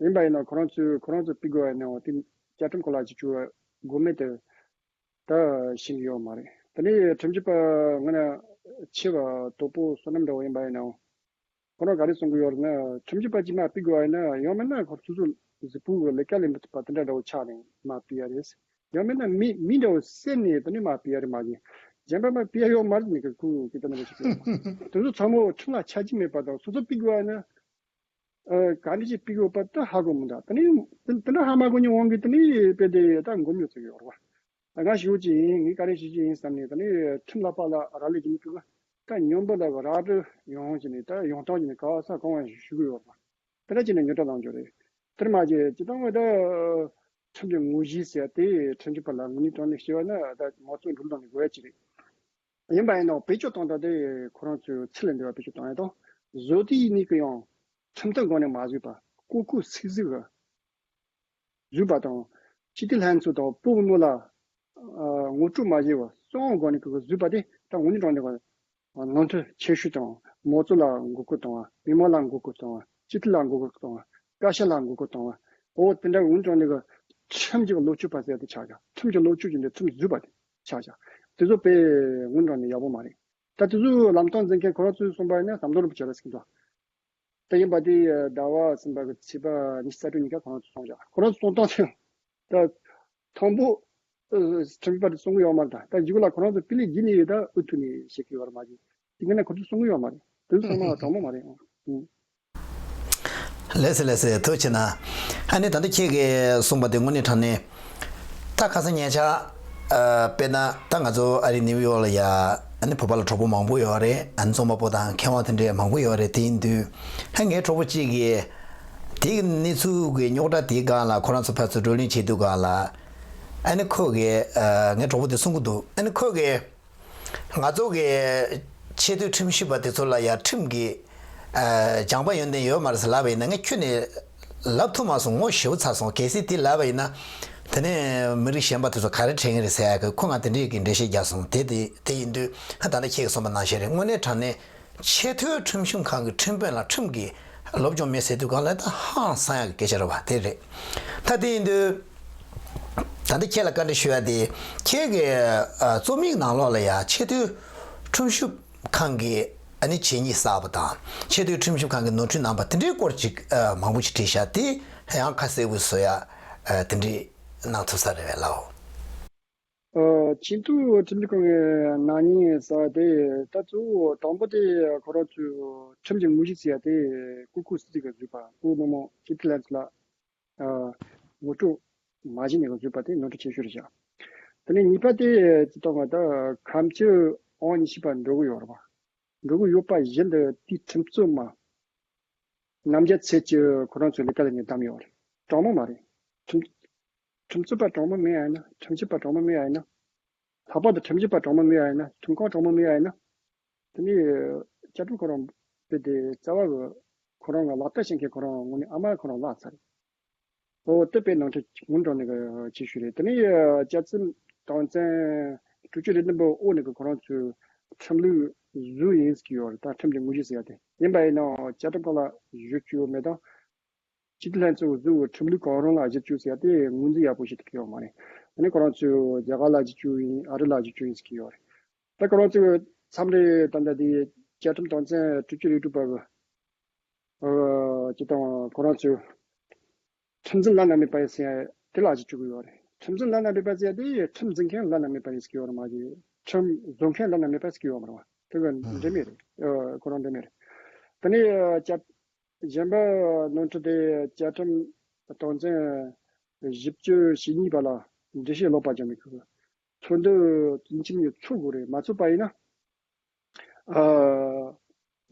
རེད་བ། ཡིན་པ་ཡིན་ན་ཁོ་རང་ཚོས་ཁོ་རང་ཚོ་ཕུད་དགོས་པ་ཡིན་ནའང་དེ་བཅའ་ཁྲིམས་སྐོར་ལ་གཞི་བཅོལ་དགོས་མེད་དེ་ད་ཤེས་ཀྱི་ཡོད་མ་རེད། དེ་ནས་ཁྲིམས་ཞིབ་པ་ངོས་ནས་ཆེ་བ་དོ་པོ་བསོད་ནམས་འདྲ་བོ་ཡིན་པ་ཡིན་ནའང་ཁོ་རང་ག་རེ་གསུང་གི་ཡོད་རེད་ན། ཁྲིམས་ཞིབ་པ་གཅིག་མར་ཕུད་དགོས་པ་ཡིན་ན། ཡང་མིན་ན་ཁོ་སོ་སོ་གཟུགས་པོ་གི་ལས་ཀ་ལས་མི་ཐུབ་པ་དེ་འདྲ་འདྲ་བོ་ཆགས་ནས་མར་ཕུད་ཡ་རེད། ཡང་མིན་ན་མི་མི་འདྲ་བོ་བསད་ནས་དེ་ནས་མར་ཕུད་ཡ་རེད་མ་གཞི། གཞན་པ་མར་ཕུད་ཡ་ཡོད་མ་རེད་ནི་ཁོ་གི་ད་ནི་རེ་ཞིག་རེད། དེ་ཚོ་ཚང་མ་ཁྲིམས་ལ་ཆ་རྒྱུས་མེད་པ་དང་། སོ་སོ་ཕུད་དགོས་པ་ཡིན་ན། ཨ་ག་འདྲ་ཞིག་ཕུད་ཡོད་པ་ད་ཧ་གོ་མི་འདུག་དེ་ནས་དེ་དེ་འདྲ་ཧ་མ་གོ་མྱོང་གི། དེ་ནས་དཔེ་དེ་ད་མགོ་མྱོང་ཚོད་ཡོད་རེད་བ། ང་ཞུ་ཅི་ཡིན། ངས་ག་རེ་ཞུ་ཅི་ཡིན་བསམ་ནས། དེ་ནས་ཁྲིམས་ལ་པ་ལ་རག་ལས་ཀྱི་མི་ཐུབ་པ། ད་ཉམས་པ་ལ་རག་རེ་ཡོང་ཅི་ནས། ད་ཡོང་སྟངས་ཀྱི་ནས་ག་ས་གང་བ་ཞུ་གི་ཡོད་རེད་བ། དེ་འདྲ་བྱས་ནས་ཉོ་གྲ་བཏང་རྒྱུ་རེད། དེར་མ་བྱས་ཅི་ལྟར་ངོས་ད་ཁྲིམས་ཀྱི་དངོས་གཞི་ཟེར་ཡ་དེ་ཁྲིམས་ཞིབ་པ་ལ་དངོས་གནས་དྲང་གནས་བཤད་པ་ན་ད་མང་གཙོ་འགྲོ་ལུགས་ནས་དགོས་ཡ་ཅིག་རེད། ཡིན་པ་ཡིན་ནའང་བེད་སྤྱོད་བཏང་སྟངས་དེ་ཁོ་རང་ཚོའི་ཚུལ་ལས་འདས་པ་བེད་སྤྱོད་བཏང་ཡ་དང་། བཟོ་དུས་ནས་ཀྱི་ཡང་ཁྲིམས་ཐོག་སྒང་ནས་མ་བཟོས་པ། ཀོ་ཀོ་སིག་སིག་གི་བཟོས་པ་དང་། སྤྱི་འཐུས་ལྷན་ཚོགས་དང་བོད་མི་ལ་ཨ་ངོ་སྤྲོད་མ་བྱས་པ་གསང་བའི་སྒང་ནས་ཀྱི་བཟོས་པ་དེ་ད་དངོས་གནས་དྲང་གནས་ནོར་འཁྲུལ་ཆེ་ཤོས་དང་། མང་གཙོ་ལ་མགོ་སྐོར་བཏང་བ། མི་མང་ལ་མགོ་སྐོར་བཏང་བ། སྤྱི་འཐུས་ལ་མགོ་སྐོར་བཏང་བ། བཀའ་ཤག་ལ་མགོ་སྐོར་བཏང་བ། འོ་དེ་འདྲ་དངོས་གནས་དྲང་གནས་ཀྱི་ཁྲིམས་ཀྱི་ལོག་སྤྱོད་པ་ཟེར་ཡ་དེ་ཆགས་ཀྱང་། ཁྲིམས་ཀྱི་ལོག་སྤྱོད་ཀྱི་འདི་ཁྲིམས་བཟོས་པ་དེ་ཆགས་ཀྱང་། དེ་ཚོ་དཔེ་དངོས་གནས་དྲང་གནས་ཡག་པོ་མ་རེད། ད་དེ་ཚོའི་ལམ་སྟོན་འཛིན་མཁན་ཁོ་རང་ཚོས་གསུངས་པ་ཡིན་ན་ཟམ་གདོང་རིན་པོ་ཆེ་རེད་ཟེར་གྱི་འདུག་དེ་ཡིན་པ་དེ་ཟླ་བ་གསུམ་པ་གི་ཚེས་པ་ཉི་ཤུ་རྩ་དྲུག་ཉིན་ཀ་ཁོ་རང་ཚོས་གསུངས་བཞག་ཁོ་རང་ཚོ་གསུང་སྟངས་དེ་ད་དང་པོ་ཨ་ཁྲིམས་པ་དེ་གསུང་གི་ཡོད་མ་རེད། ད་ད་གཞུག་ལ་ཁོ་རང་ཚོ་སྤུས་ལེགས་བརྒྱུད་ནས་ཡོད། ད་ཨུ་ཐུག་ནས་བཤད་ཀྱི་ཡོད་རེད་མ་གཞི། དེ་ག་ནས་ཁོ་ཚོས་གསུང་གི་ཡོད་མ་རེད། དེ་ཚོ་ཚང་མ་དྲང་མོ་མ་རེད་ཨང་། ལགས་སེ་ལགས་སེ། ཐུགས་རྗེ་གནང་། ཨ་ནི་ད་ལྟ་ཁྱེད་ཀྱིས་གསུངས་པ་དེ་དངོས་གནས་དྲང་གནས། ད་ཁ་སང་ཉེ་ཆར། ཨ་དཔེར་ན་ད་ང་ཚོ་ཨ་རི་ནིའུ་ཡོག་ལ་ཡ། ཨ་ནི་བོད་པ་ལ་གྲོགས་པོ་མང་པོ་ཡོད་རེད། ཨ་ནི་རྩོམ་པ་པོ་དང་མཁས་དབང་དེ་འདྲས་མང་པོ་ཡོད་རེད། དེ་ཡིན་དུས་ཨ་ངའི་གྲོགས་པོ་གཅིག་གིས་དེའི་གནས་ཚུལ་གྱི་རྙོག་དྲ་དེའི་སྒང་ལ་ཁོ་རང་ཚོ་ཕར་ཚུར་བགྲོ་གླེང་བྱེད་དུས་སྒང་ལ། ཨ་ནི་ཁོ་གིས། ཨ་ངའི་གྲོགས་པོ་དེ་གསུང་གི་འདུག་ཨ་ནི་ཁོ་གིས། ང་ཚོ་གི་ཆེས་མཐོའི་ཁྲིམས་ཞིབ་པ་དེ་ཚོ་ལ་ཡང་ཁྲིམས་ཀྱི་ཨ་སྦྱངས་པ་ཡོན་ཏན་ཡོད་མ་རེད་ཟེར་ལབ་པ་ཡིན་ན། ངས་ཁྱོན་ནས་ལབ་ཐུབ་མ་སོང་། ངོ་ཞེ་པོ་ཚ་སོང་། གལ་སྲིད་དེ་ལབ་པ་ཡིན་ན་དེ་ནས་མི་རིགས་གཞན་པ་དེ་ཚོ་ག་རེ་དྲན་གི་རེད་ཟེར་ཡ་གི་ཁོ་ང་དེ་འདྲས་ཀྱི་འགྲེལ་བཤད་རྒྱག་སོང་། དེ་དེ་དེ་ཡིན་དུས་ད་ལྟ་ཁྱེད་ཀྱིས་གསུངས་པ་ནང་བཞིན་རེད། དངོས་གནས་དྲང་གནས་ཆེས་མཐོའི་ཁྲིམས་ཞིབ་ཁང་གི་ཁྲིམས་དཔོན་ལ་ཁྲིམས་ཀྱི་སློབ་སྦྱོང་མེད་ཟེར་དུས་སྒང་ལ་ད་ཧང་སང་ཡག་གི་སྐད་ཆ་རེད་བ། དེ་རེད། ད་དེ་ཡིན་དུས་ད་ལྟ་ཁྱེད་ལ་བཀའ་འདྲི་ཞུ་ཡ་དེ། ཁྱེད་ཀྱི་ཨ་རྩོམ་ཡིག་ནང་ལོགས་ལ་ཡ་ཆེས་མཐོའི་ཁྲིམས་ཞིབ་ཁང་གི་ཨ་ནི་བྱས་ཉེས་བསགས་པ་དང་། ཆེས་མཐོའི་ཁྲིམས་ཞིབ་ཁང་གི་ནོར་འཁྲུལ་གནང་པ་དེ་འདྲའི་སྐོར་ཅིག་ཨ་མང་པོ་ཞིག་བྲིས་ཤག་དེ་ཡང་ཁ་གསལ་པོ་བཟོ་ཡ་ཨ་དེ་འདྲའི་གནང་ཐུབ་ས་རེད་པས་ལགས། ཨ་ཆེས་མཐོའི་ཁྲིམས་ཞིབ་ཁང་གི་ནག་ཉེས་ཟེར་བ་དེ། ད་གཙོ་བོ་དང་པོ་དེ་ཁོ་རང་ཚོའི་ཁྲིམས་ཀྱི་དངོས་གཞི་ཟེར་ཡ་དེ་ཀུ་ཀུ་སི་སི་གིས་བཟོས་པ། བོད་མི་མང་སྤྱི་འཐུས་ལྷན་ཚོགས་ལ་ཨ་ངོ་སྤྲོད་མ་བྱས་ནས་བཟོས་པ་དེ་ནོར་འཁྲུལ་ཆེ་ཤོས་རེད་བཞག་དེ་ནས་གཉིས་པ་དེ་ཅི་ལྟར་ང་ད་ཁ་མཆུ་ཨང་ཉི་ཤུ་པ་འགྲོ་གི་ཡོད་རེད་པ། འགྲོ་གི་ཡོད་པ་བཞིན་དུ་དེའི་ཁྲིམས་རྩོད་མ་རྣམ་རྒྱལ་ཚེ་སྐྱིད་ཁོ་རང་ཚོའི་ལས་ཀ་ལས་ནས་བདམས་ཡོད་རེད། དྲང་མོ་མ་རེད། ཁྲིམས་ཁྲིམས་རྩོད་པ་དྲང་མོ་མེད་ཡ་ཡིན་ན། ཁྲིམས་ཞིབ་པ་དྲང་མོ་མེད་ཡ་ཡིན་ན། ལྷག་པར་དུ་ཁྲིམས་ཞིབ་པ་དྲང་མོ་མེད་ཡ་ཡིན་ན། ཁྲིམས་ཁང་དྲང་མོ་མེད་ཡ་ཡིན་ན། དེ་ནས་བཅའ་ཁྲིམས་ཁོ་རང་དཔེ་དེ་རྩ་བ་གི་ཁོ་རང་ལ་ལག་བསྟར་བྱེད་མཁན་ཁོ་རང་ངོས་ནས་ཨ་མ་ཁོ་རང་བརླག་ཚར་རེད། འོ་དེ་དཔེ་ནོར་འཁྲུལ་དངོས་དྲང་གནས་ཀྱི་ཆེ་ཤོས་རེད། དེ་ནས་བཅའ་ཁྲིམས་དོན་ཚན་དྲུག་ཅུ་རེ་བདུན་པའི་འོག་ནས་ཀྱི་ཁོ་རང་ཚོས་ཁྲིམས་ལུགས་བཟོས་ཡིན་ཟེར་གྱི་ཡོད་རེད། ད་ཁྲིམས་ཀྱི་དངོས་གཞི་ཟེར་ཡ་དེ་ཡིན་པ་ཡིན་ནའང་བཅའ་ཁྲིམས་ཁང་ལ་གཞི་བཅོལ་མེད་དང་། སྤྱི་འཐུས་ལྷན་ཚོགས་བཟོ་བའི་ཁྲིམས་ལུགས་གང་རུང་ལ་གཞི་བཅོལ་ཟེར་ཡ་དེ་ངོས་འཛིན་ཡག་པོ་ཞིག་ཐུབ་ཀྱི་ཡོད་མ་རེད། ཨ་ནི་ཁོ་རང་ཚོས་རྒྱ་གར་ལ་གཞི་བཅོལ་ཡིན། ཨ་རི་ལ་གཞི་བཅོལ་ཡིན་ཟེར་གྱི་ཡོད་རེད། ད་ཁོ་རང་ཚོས་མཚམས་རེ་ད་ལྟ་དེ་བཅའ་ཁྲིམས་དོན་ཚན་དྲུག་ཅུ་རེ་དྲུག་པ་གི་ཨ་ཅི་དང་ཁོ་རང་ཚོས་ཁྲིམས་འཛིན་བླ་ན་མེད་པ་ཡིན་ཟེར་ཡ་དེ་ལ་གཞི་བཅོལ་གྱི་ཡོད་རེད། ཁྲིམས་འཛིན་བླ་ན་མེད་པ་ཟེར་ཡ་དེ་ཁྲིམས་འཛིན་མཁན་བླ་ན་མེད་པ་ཡིན་ཟེར་གྱི་ཡོད་རེད་མ་གཞི། ཁྲིམས་བཟོ་མཁན་བླ་ན་མེད་པ་ཟེར་གྱི་ཡོད་མ་རེད་བ། དེ་གི་འབྲེལ་མེད་རེད། ཨ་ཁོ་རང་འབྲེལ་མེད་རེད། དེ་ནས་བཅའ་གཞན་པ་ནོར་འཁྲུལ་དེ་བཅའ་ཁྲིམས་དོན་ཚན་བཞི་བཅུ་ཞེ་གཉིས་པ་ལ་འགྲེལ་བཤད་ལོག་པ་རྒྱག་མི་དགོས། ཚོགས་འདུ་ཡིན་གཅིག་མིན་གཉིས་ཚོགས་དགོས་རེད། མ་ཚོགས་པ་ཡིན་ན། ཨ།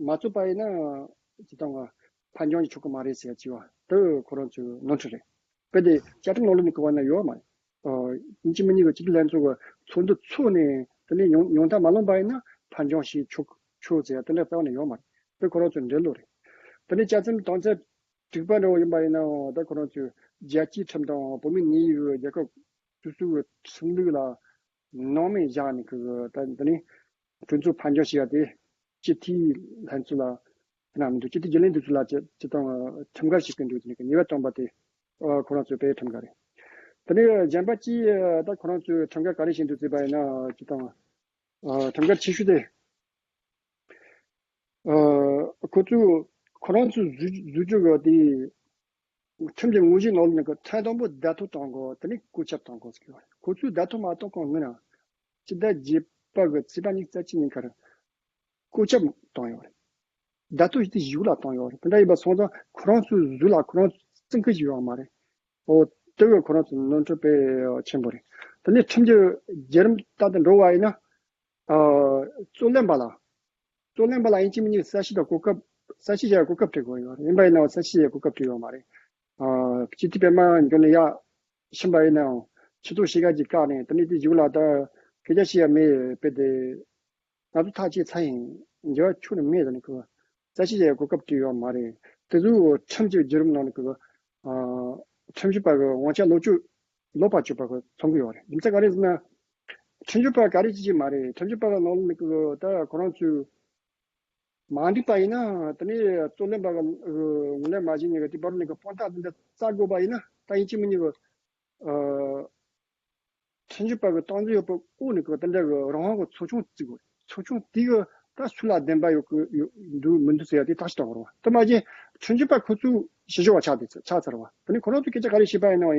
མ་ཚོགས་པ་ཡིན་ན་ཅི་ལྟར་ཕར་འགྱངས་ཀྱི་ཆོག་གི་མ་རེད་ཟེར་ཡ་ཅིག་བ་དེ་ཁོ་རང་ཚོའི་ནོར་འཁྲུལ་རེད། དཔེ་དེ་བཅའ་ཁྲིམས་ནང་ལོགས་ནས་གོ་བ་ན་ཡོད་མ་རེད། ཨ། ཡིན་གཅིག་མིན་གཉིས་ཀྱི་སྤྱི་འཐུས་ལྷན་ཚོགས་ཀྱི་ཚོགས་འདུ་ཚོགས་ནས་དེ་ནས་ཉུང་ཉུང་མཐའ་མ་ལོན་པ་ཡིན་ན་ཕར་འགྱངས་བྱེད་ཆོག་ཆོག་ཟེར་ཡ་དེ་འདྲ་རྩ་བ་ནས་ཡོད་མ་རེད། དེ་ཁོ་རང་ཚོའི་འགྲེལ་བློ་རེད། དེ་ནས་བཅའ་ཁྲིམས་དོན་ཚན་དྲུག་པ་འདྲ་བོ་ཡིན་པ་ཡིན་ནའང་ད་ཁོ་རང་ཚོས་རྒྱལ་སྤྱིའི་ཁྲིམས་དང་བོད་མི་གཉིས་ཀྱི་རྒྱལ་ཁབ་སོ་སོའི་ཁྲིམས་ལུགས་ལ་སྣང་མེད་བཞག་ནས་ཀྱི་ད་འདི་ནས་གྲོས་ཚོགས་ཕར་འགྱངས་བྱས་ཡ་དེ་སྤྱི་འཐུས་ལྷན་ཚོགས་ལ་ཁྱེད་རང་མི་འདུག་སྤྱི་འཐུས་རྒྱུན་ལས་འདི་ཚོ་ལ་སྤྱི་སྤྱི་བཏང་ཁྲིམས་འགལ་བྱེད་ཀྱི་འདུག་ཟེར་ནས་ཉེས་པ་བཏང་པ་དེ་ཁོ་རང་ཚོའི་དཔེ་ཁྲིམས་འགལ་རེད། དེ་ནས་གཞན་པ་གཅིག་ད་ཁོ་རང་ཚོས་ཁྲིམས་འགལ་ག་རེ་བྱས་འདུག་ཟེར་བ་ཡིན་ན་སྤྱི་བཏང་ཁྲིམས་འགལ་ཆེ་ཤོས་དེ། ཁོ་ཚོས་ཁོ་རང་ཚོའི་བཟོ་བཟོ་བཅོས་ཀྱི་དེ་ཁྲིམས་ཀྱི་དངོས་གཞིའི་ནང་ལ་ནི་ཁྲིམས་དང་པོ་བརྡ་ཐོ་བཏང་དགོས། དེ་ནས་བཀོད་ཁྱབ་བཏང་དགོས་ཟེར་གྱི་ཡོད་རེད། ཁོ་ཚོས་བརྡ་ཐོ་མ་བཏང་གོང་སྔོན་ན་སྤྱི་ཟླ་བརྒྱད་པ་གི་ཚེས་པ་ཉི་ཤུ་རྩ་གཅིག་ཉིན་ཁར་བཀོད་ཁྱབ་བཏང་ཡོད་རེད། བརྡ་ཐོ་དེ་གཞུག་ལ་བཏང་ཡོད་རེད། དེ་འདྲ་ཡིན་པ་སོང་ཙང་ཁོ་རང་ཚོའི་གཟུགས་ལ་ཁོ་རང་ཚོ་བརྩི་མཁན་ཞིག་ཡོད་མ་རེད། འོ་དེ་གི་ཁོ་རང་ཚོ་ནོར་འཁྲུལ་དཔེ་ཆེན་པོ་རེད། དེ་ནས་ཁྲིམས་ཀྱི་བརྒྱུད་རིམ་ལྟར་དུ་འགྲོ་བ་ཡིན་ན། ཨ། རྩོད་ལེན་པ་ལ། རྩོད་ལེན་པ་ལ་ཡིན་གཅིག་མིན་གཉིས་གསལ་བཤད་དང་གོ་སྐབས་གསལ་བཤད་བྱ་ཡ་གོ་སྐབས་སྤྲད་དགོས་ཡོད་རེད། ཡིན་པ་ཡིན་ནའང་གསལ་བཤད་བྱ་ཡ་གོ་སྐབས་སྤྲད་ཡོད་མ་རེད། ཨ། སྤྱི་འཐུས་པད་མ་འབྱུང་གནས་ཡར་ཕྱིན་པ་ཡིན་ནའང་ཆེ་མཐོང་ཞེ་དགུ་ཅིག་བཀག་ནས་དེ་ནས་དེ་གཞུག་ལ་ད་སྐད་ཆ་བཤད་ཡ་མེད་པས་དེ། ང་ཚོ་ཐག་བཅད་ཚར་ཡིན། འགྱུར་བ་ཁྱོན་ནས་མེད་ཟེར་ནས་ཁོས་གསལ་བཤད་བྱ་ཡ་གོ་སྐབས་སྤྲད་ཡོད་མ་རེད། དེ་ཚོའི་ཁྲིམས་ཀྱི་བརྒྱུད་རིམ་ནང་ནས་ཁོས་ཨ། ཁྲིམས་ཞིབ་པ་གི་དབང་ཆ་ལོག་སྤྱོད་ལོག་པར་སྤྱོད་པ་གི་མཚོན་གྱི་ཡོད་རེད། རྒྱུ་མཚན་ག་རེ་ཟེར་ན། ཁྲིམས་ཞིབ་པ་ག་རེ་བྱེད་ཀྱི་མ་རེད། ཁྲིམས་ཞིབ་པ་གི་ནང་ནས་ཁོས་ད་ཁོ་རང་ཚོས་མ་འགྲིག་པ་ཡིན་ན་དེ་ནས་རྩོད་ལེན་པ་གི་ངོས་ལེན་མ་བྱས་ནས་དེ་བར་ནས་ཀྱི་དཔང་རྟགས་དེ་འདྲ་བཙལ་དགོས་པ་ཡིན་ན་ད་ཡིན་གཅིག་མིན་གཉིས་ཀྱི་ཨ། ཁྲིམས་ཞིབ་པ་གི་སྟངས་འཛིན་ཡོད་པའི་འོག་ནས་ཀྱི་དེ་འདྲ་གི་རང་དབང་གི་ཚོགས་ཆུང་བརྩི་དགོས། ཚོགས་ཆུང་དེ་གི་ད་སུ་ལ་བདེན་པ་ཡོད་ཀྱི་ཡོད་འདུག་མི་འདུག་ཟེར་ཡ་དེ་ཐག་གཅོད་གཏོང་དགོས་རེད་བ། དེ་མ་བྱས་ཁྲིམས་ཞིབ་པ་ཁོ་ཚོ་ཞི་ཞི་བ་ཆགས་དེ་ཆགས་ཚར་བ། དེ་ནས་ཁོ་རང་ཚོ་སྐད་ཆ་ག་རེ་བཤད་པ་ཡིན་ནའང་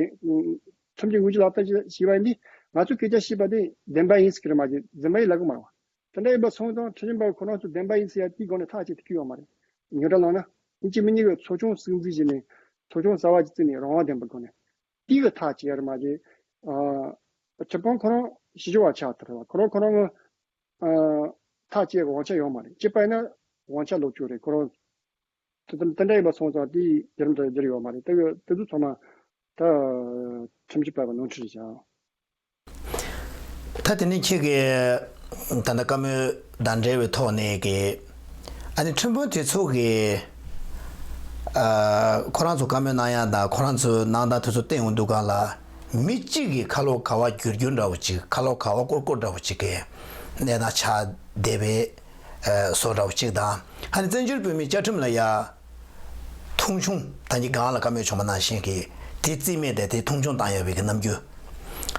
ཁྲིམས་ཀྱི་དངོས་གཞི་ལག་བསྟར་བྱས་པ་ཡིན་དུས་ང་ཚོས་སྐད་ཆ་བཤད་པ་དེ་བདེན་པ་ཡིན་ཟེར་གྱི་རེད་མ་གཏོགས་རྫུན་པ་ཡིན་ལབ་གི་མ་རེད་བ། དེ་འདྲ་ཡིན་པ་སོང་ཙང་ཁྲིམས་ཞིབ་པ་ཁོ་རང་ཚོ་བདེན་པ་ཡིན་ཟེར་ཡ་དེའི་སྒོ་ནས་ཐག་གཅོད་དེ་ཁུལ་ཡོད་མ་རེད། ཉོ་གྲྭ་ལངས་ན་ཡིན་གཅིག་མིན་གཉིས་ཀྱི་ཚོགས་ཆུང་སྲིད་འཛིན་བྱས་ནས་ཚོགས་ཆུང་གསར་བ་ཅིག་བཙུགས་ནས་རང་དབང་ལྡན་པའི་སྒོ་ནས་དེའི་གི་ཐག་བཅད་ཡ་རེད་མ་གཏོགས། ཁྲིམས་དཔོན་ཁོ་རང་ཞི་ཞི་བ་ཆགས་ཐུབ་རེད་བ། ཁོ་རང་ཁོ་རང་གི་ཐག་བཅད་ཡ་གི་དབང་ཆ་ཡོད་མ་རེད། བཅད་པ་ཡིན་ན་དབང་ཆ་ལོག་སྤྱོད་རེད། ཁོ་རང་དེ་དེ་འདྲ་ཡིན་པ་སོང་ཙང་དེའི་བརྒྱུད་རིམ་དེ་བསྒྱུར་ཡོད་མ་རེད། དེ་གི་དེ་ཚོ་ཚང་མ་ད་ཁྲིམས་ཞིབ་པ་གི་ནོར་འཁྲུལ་རེད་ཤག་ད་དེ་ནས་ཁྱེད་ཀྱིས་ད་ལྟ་བཀའ་མོལ་དང་འབྲེལ་བའི་ཐོག་ནས་ཀྱི་ཨ་ནི་ཁྲིམས་དཔོན་དེ་ཚོ་གིས་ཨ་ཁོ་རང་ཚོ་བཀའ་མོལ་གནང་ཡ་དང་ཁོ་རང་ཚོའི་གནང་སྟངས་དེ་ཚོ་བསྟན་ཡོང་དུས་སྒང་ལ་མི་གཅིག་གིས་ཁ་ལོ་ག་བ་བསྒྱུར་བསྒྱུར་འདྲ་བོ་ཅིག་ཁ་ལོ་ག་བ་སྐོར་སྐོར་འདྲ་བོ་ཅིག་གི་གནས་སྟངས་ཆགས་བསྡད་པའི་ཨ་བཟོ་འདྲ་བོ་ཅིག་དང་ཨ་ནི་བཙན་བྱོལ་བོད་མིའི་བཅའ་ཁྲིམས་ལ་ཡ། མཐོང་ཆུང་ད་གིན་སྒང་ལ་བཀའ་མོལ་བྱུང་བ་ནང་བཞིན་གྱི་དེ་རྩིས་མེད་དེ་དེ་མཐོང་ཆུང་བཏང་ཡོད་པའི་གི་རྣམ་འགྱུར།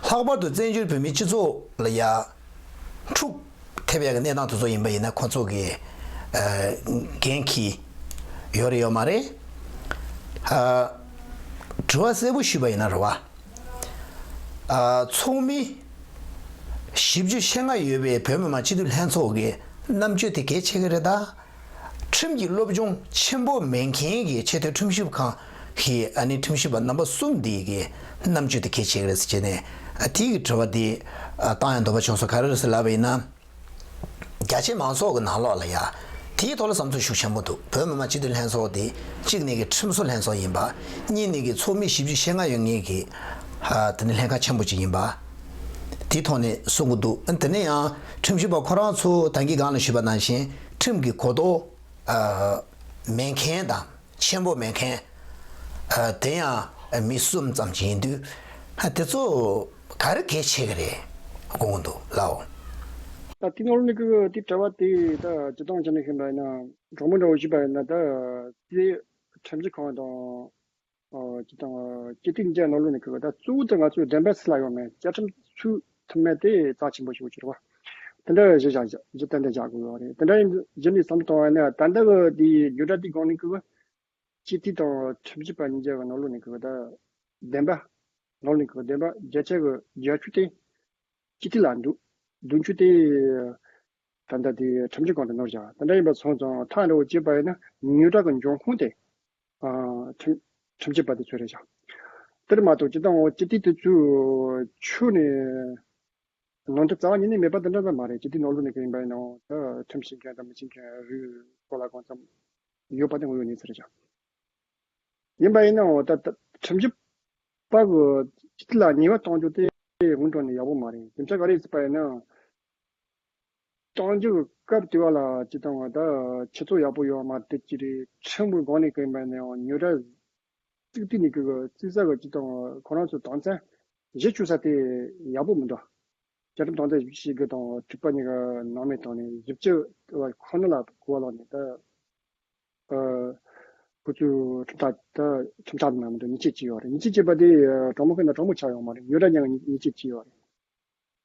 ལྷག་པར་དུ་བཙན་བྱོལ་བོད་མིའི་སྤྱི་ཚོགས་ལ་ཡ་འཁྲུག་ཐེབས་ཡ་གི་གནས་སྟངས་དེ་ཚོ་ཡིན་པ་ཡིན་ན་ཁོ་ཚོ་གི་ཨ་འགན་འཁྱེར་ཡོད་རེད་ཡོད་མ་རེད། ཨ་དྲི་བ་གསལ་པོ་ཞུས་པ་ཡིན་ན་རེད་བ། ཨ་ཚོགས་མི་བཞི་བཅུ་ཞེ་ལྔ་ཡོད་པའི་བོད་མི་མང་སྤྱི་འཐུས་ལྷན་ཚོགས་ཀྱི་རྣམ་དཔྱོད་དེ་གལ་ཆེ་གི་རེད་ད། ཁྲིམས་ཀྱི་སློབ་སྦྱོང་ཆེན་པོ་མེད་མཁན་གྱི་ཆེས་མཐོའི་ཁྲིམས་ཞིབ་ཁང་གི་ཨ་ནི་ཁྲིམས་ཞིབ་པ་རྣམ་པ་གསུམ་འདི་གི་རྣམ་དཔྱོད་དེ་གལ་ཆེ་གི་རེད་ཟེར་བྱས་ནས་ཨ་དེའི་གི་དྲི་བ་དེ་ཨ་བཏང་ཡ་འདོད་པ་བྱུང་སོང་། ག་རེ་རེད་ཟེར་ལབ་པ་ཡིན་ན། རྒྱ་ཆེ་མང་ཚོགས་ཀྱི་ནང་ལོགས་ལ་ཡ་དེའི་ཐོག་ལ་བསམ་ཚུལ་ཤུགས་ཆེན་པོ་འདུག་བོད་མི་མང་སྤྱི་འཐུས་ལྷན་ཚོགས་དེ་གཅིག་ནས་ཀྱི་ཁྲིམས་བཟོ་ལྷན་ཚོགས་ཡིན་པ། གཉིས་ནས་ཀྱི་ཚོགས་མི་བཞི་བཅུ་ཞེ་ལྔ་ཡོད་མཁན་གྱི་ཨ་དེ་ནི་ལྷན་ཁང་ཆེན་པོ་གཅིག་ཡིན་པ། དེའི་ཐོག་ནས་གསུང་གི་འདུག་ཨ་དེ་ནས་ཡང་ཁྲིམས་ཞིབ་པ་ཁོ་རང་ཚོ་ད་གིན་སྒང་ལ་ཞུས་པ་ནང་བཞིན་ཁྲིམས་ཀྱི་གོ་རྟོགས་ཨ་མེད་མཁན་དང་ཆེན་པོ་མེད་མཁན་ཨ་དེ་ཡང་མི་གསུམ་ཙམ་ཅིག་ཡིན་དུས་ཨ་དེ་ཚོ་ག་རེ་གལ་ཆེ་གི་རེད་དགོངས་ཀྱི་འདུག་ལགས། ད་དེ་ནང་ལོགས་ནས་ཀྱི་དེ་དྲི་བ་དེ་ད་སྤྱིར་བཏང་བྱས་ནས་ཤེས་པ་ཡིན་ན་གྲོགས་མོ་འདྲ་བོ་ཞུས་པ་ཡིན་ན་ད་དེ་ཁྲིམས་ཞིབ་ཁང་དང་། ཨོ། སྤྱི་དང་། སྤྱི་འཐུས་གཉིས་ཀའི་ནང་ལོགས་ནས་ཀྱི་ད་གཙོ་བོ་དེ་ང་ཚོའི་བདེན་པ་སུ་ལ་ཡོད་མེད་བཅའ་ཁྲིམས་ཚུད་ཐུབ་མེད་དེ་རྩ་ཆེན་པོ་ཞིག་གྱུར་བ། དེ་འདྲ་གཞི་བཞག་གཞི་ཏན་ཏན་བཞག་དགོས་ཡོད་རེད། དེ་འདྲ་ཡིན་གཞི་ནས་བསམ་བློ་གཏོང་བ་ཡིན་ན་ད་ལྟ་གི་དེའི་བརྒྱུད་བསྒྲགས་དེའི་སྒང་ནས་ཀྱི་སྤྱི་འཐུས་དང་ཁྲིམས་ཞིབ་པ་གཉིས་ཀའི་ནང་ལོགས་ནས་ཀྱི་ད་བདེན་པ་ནང་ལོགས་ནས་ཀྱི་བདེན་པ་བརྒྱ་ཆ་གི་བརྒྱད་ཅུ་དེ་སྤྱི་འཐུས་ལ་འདུག་བདུན་ཅུ་དེ། ད་ལྟ་དེ་ཁྲིམས་ཞིབ་ཁང་དུ་ནོར་བཞག་དེ་འདྲ་ཡིན་པ་སོང་ཙང་ཐག་འདྲ་བོ་བྱས་པ་ཡིན་ན་ཉོ་གྲྭ་གི་འབྱུང་ཁུངས་དེ། ཨ། ཁྲིམས་ཁྲིམས་ཞིབ་པ་དེ་ཚོ་རེད་བཞག་དེར་མ་གཏོགས་སྤྱི་བཏང་འོ་སྤྱི་འཐུས་དེ་ཚོའི་ཆོས་ནས་ནོར་འཁྲུལ་རྩ་བ་ཉིད་ནས་མེད་པ་དེ་འདྲ་ཙམ་མ་རེད། སྤྱི་འཐུས་ནང་ལོགས་ནས་གི་ཡིན་པ་ཡིན་ནའང་ད་ཁྲིམས་ཤེས་མཁན་དང་མི་ཤེས་མཁན་རིགས་སྐོར་ལ་གང་འཚམ་ཡོད་པ་དེ་ངོ་ཡོད་གནས་ཚུལ་རེད་བཞག་ཡིན་པ་ཡིན་ནའང་ད་ད་ཁྲིམས་ཞིབ་པ་གི་སྤྱི་འཐུས་ལ་ཉེས་པ་གཏོང་རྒྱུ་དེ་སྔོན་འགྲོ་ནས་ཡག་པོ་མ་རེད། རྒྱུ་མཚན་ག་རེ་ཟེར་བ་ཡིན་ན། གཏོང་རྒྱུ་སྐབས་དེ་བ་ལ་ཅི་དང་ད་ཆུ་ཚོད་ཡག་པོ་ཡོད་མ་རེད། དེ་ཅི་རེད། ཁྲིམས་ཀྱི་སྒང་ནས་གང་ཡིན་པ་ནས་ཡང་ཉོ་སྒྲ་རྩིག་ཏི་ནས་གི་རྩིག་ས་གི་ཅི་དང་ཁོ་རང་ཚོ་དང་ཚན་གཞི་བཅུ་ས་དེ་ཡག་པོ་མི་འདུག་བཅའ་ཁྲིམས་དང་ཚན་བཞི་བཅུ་ཞེ་དགུ་དང་དྲུག་པ་གཉིས་ཀ་ནང་མེད་བཏང་ནས་བཞི་བཅུ་ཁོ་ན་ལ་གོ་བ་ལོག་ནས་ད། ཁོ་ཚོས་ཁྲིམས་ཐག་ད་ཁྲིམས་ཐག་ནང་མི་འདུག་ཉེས་ཆད་གཅིག་ཡོད་རེད། ཉེས་ཆད་གཅིག་པ་དེ་གྲོགས་མོ་ཁོ་ན་གྲོགས་མོ་ཆགས་ཡོད་མ་རེད། ཉོ་སྒྲ་ཀྱང་ཉེས་ཆད་གཅིག་ཡོད་རེད།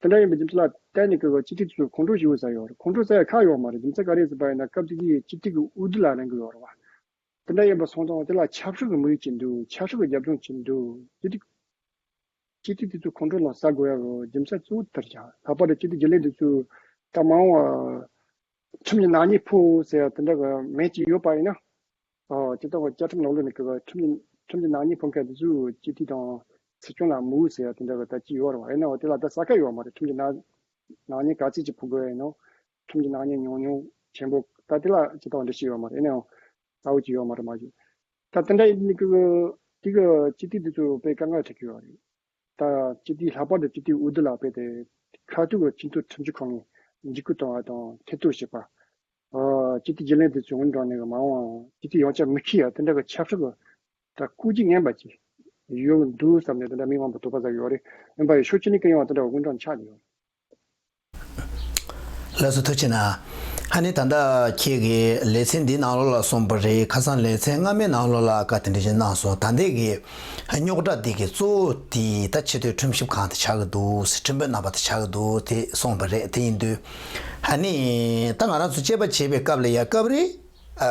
དེ་འདྲ་ཡིན་པའི་རྒྱུ་མཚན་ལ་བརྟེན་ནས་ཁོ་སྤྱི་འཐུས་ཚོས་ཁོང་ཁྲོ་ཞེ་པོ་ཟ་ཡོད་རེད། ཁོང་ཁྲོ་ཟ་ཡ་ཁག་ཡོད་མ་རེད། རྒྱུ་མཚན་ག་རེ་ཟེར་བ་ཡིན་ན་སྐབས་དེ་དུས་སྤྱི་འཐུས་ཀྱི་འོས་བསྡུ་ལ་རན་གི་ཡོད་རེད་བ། དེ་འདྲ་ཡིན་པ་སོང་ཙང་དེ་ལ་ཆབ་སྲིད་ཀྱི་དམིགས་ཡུལ་ཅིག་འདུག་ཆབ་སྲིད་ཀྱི་རྒྱབ་ལྗོངས་ཅིག་འདུག་སྤྱི་འཐུས་སྤྱི་འཐུས་དེ་ཚོ་ཁོང་ཁྲོ་ལ་ཟ་དགོས་ཡ་གི་རྒྱུ་མཚན་གཙོ་བོ་དེར་བཞག་ལྷག་པར་དུ་སྤྱི་འཐུས་རྒྱུན་ལས་དེ་ཚོས་ད་མ་འོངས་པ་ཁྲིམས་ཀྱི་ནག་ཉེས་ཕོག་ཟེར་ཡ་དེ་འདྲ་གི་མེད་ཅིག་ཡོད་པ་ཡིན་ན། ཨོ་སྤྱི་ཚོགས་ཀྱི་བཅའ་ཁྲིམས་ནང་ལོགས་ནས་གི་ཁྲིམས་ཀྱི་ཁྲིམས་ཀྱི་ནག་ཉེས་ཕོག་མཁན་དེ་ཚོས་སྤྱི་འཐུས་དང་སྲིད་སྐྱོང་ལ་མི་འོས་ཟེར་ཡ་དེ་འདྲ་གི་ད་ཅིག་ཡོད་རེད་བ། ཡིན་ནའང་དེ་ལ་ད་ཟ་ཁ་ཡོད་མ་རེད། ཁྲིམས་ཀྱི་ནག་ནག་ཉེས་ག་ཚད་ཅིག་ཕོག་དགོས་ཡིན་ནའང་ཁྲིམས་ཀྱི་ནག་ཉེས་ཉུང་ཉུང་ཆེན་པོ་ད་དེ་ལ་སྤྱི་ཚོགས་འགྲེལ་བཤད་ཡོད་མ་རེད། ཡིན་ནའང་གསལ་བོ་ཅིག་ཡོད་མ་རེད་མ་གཞི། ད་དེ་འདྲ་ཡིན་ནི་གི་དེ་གི་སྤྱི་འཐུས་འདི་ཚོ་དཔེ་དཀའ་ངལ་འཕྲད་ཀྱི་ཡོད་རེད། ད་སྤྱི་འཐུས་ལྷག་པར་དུ་སྤྱི་འཐུས་འོས་བསྡུ་ལ་དཔེ་དེ་ཁ་ཐུག་གི་སྤྱི་འཐུས་ཁྲིམས་ཞིབ་ཁང་ནས་འཇིགས་སྐུལ་གཏོང་བ་དང་ཐེ་གཏོགས་བྱེད་པ། ཨ་སྤྱི་འཐུས་རྒྱུན་ལས་འདི་ཚོ་འོན་ཀྱང་ནས་མ་འོངས་སྤྱི་འཐུས་ཡོངས་ཁྱབ་མི་ཁྲིད་ཡ་དེ་འདྲ་གི་ཆབ་སྲིད་གི་ད་སྐུ་ལྕི་ངན་པ་ཅིག་ཡོང་འདུག་བསམ་ནས་དེ་འདྲ་མི་མང་པོ་དོགས་པ་ཟ་གི་ཡོད་རེད། ཡིན་པ་ཡང་ཕྱོགས་གཅིག་ནས་ཀྱང་ཡང་དེ་འདྲ་གི་དངོས་གྲུབ་ཆགས་ཀྱི་ཡོད་རེད། ལགས་སོ་ཐུགས་རྗེ་གནང་། ཨ་ནི་ད་ལྟ་ཁྱེད་ཀྱིས་ལེ་ཚན་འདིའི་ནང་ལོགས་ལ་གསུངས་པ་རེད། ཁ་སང་ལེ་ཚན་སྔ་མའི་ནང་ལོགས་ལ་བཀའ་དེ་འདྲ་ཞིག་གནང་སོང་། ད་ལྟའི་གི་རྙོག་དྲ་འདི་གི་གཙོ་བོ་དེ་ད་ཆེས་མཐོའི་ཁྲིམས་ཞིབ་ཁང་དེ་ཆགས་ཀྱི་འདུག་ཟེར། ཁྲིམས་དཔོན་རྣམ་པ་དེ་ཆགས་ཀྱི་འདུག་དེ་གསུངས་པ་རེད། དེ་ཡིན་དུས་ཨ་ནི་ད་ང་རང་ཚོ་དཔྱད་པ་བྱེད་པའི་སྐབས་ལ་ཡ་སྐབས་རེ་ཨ་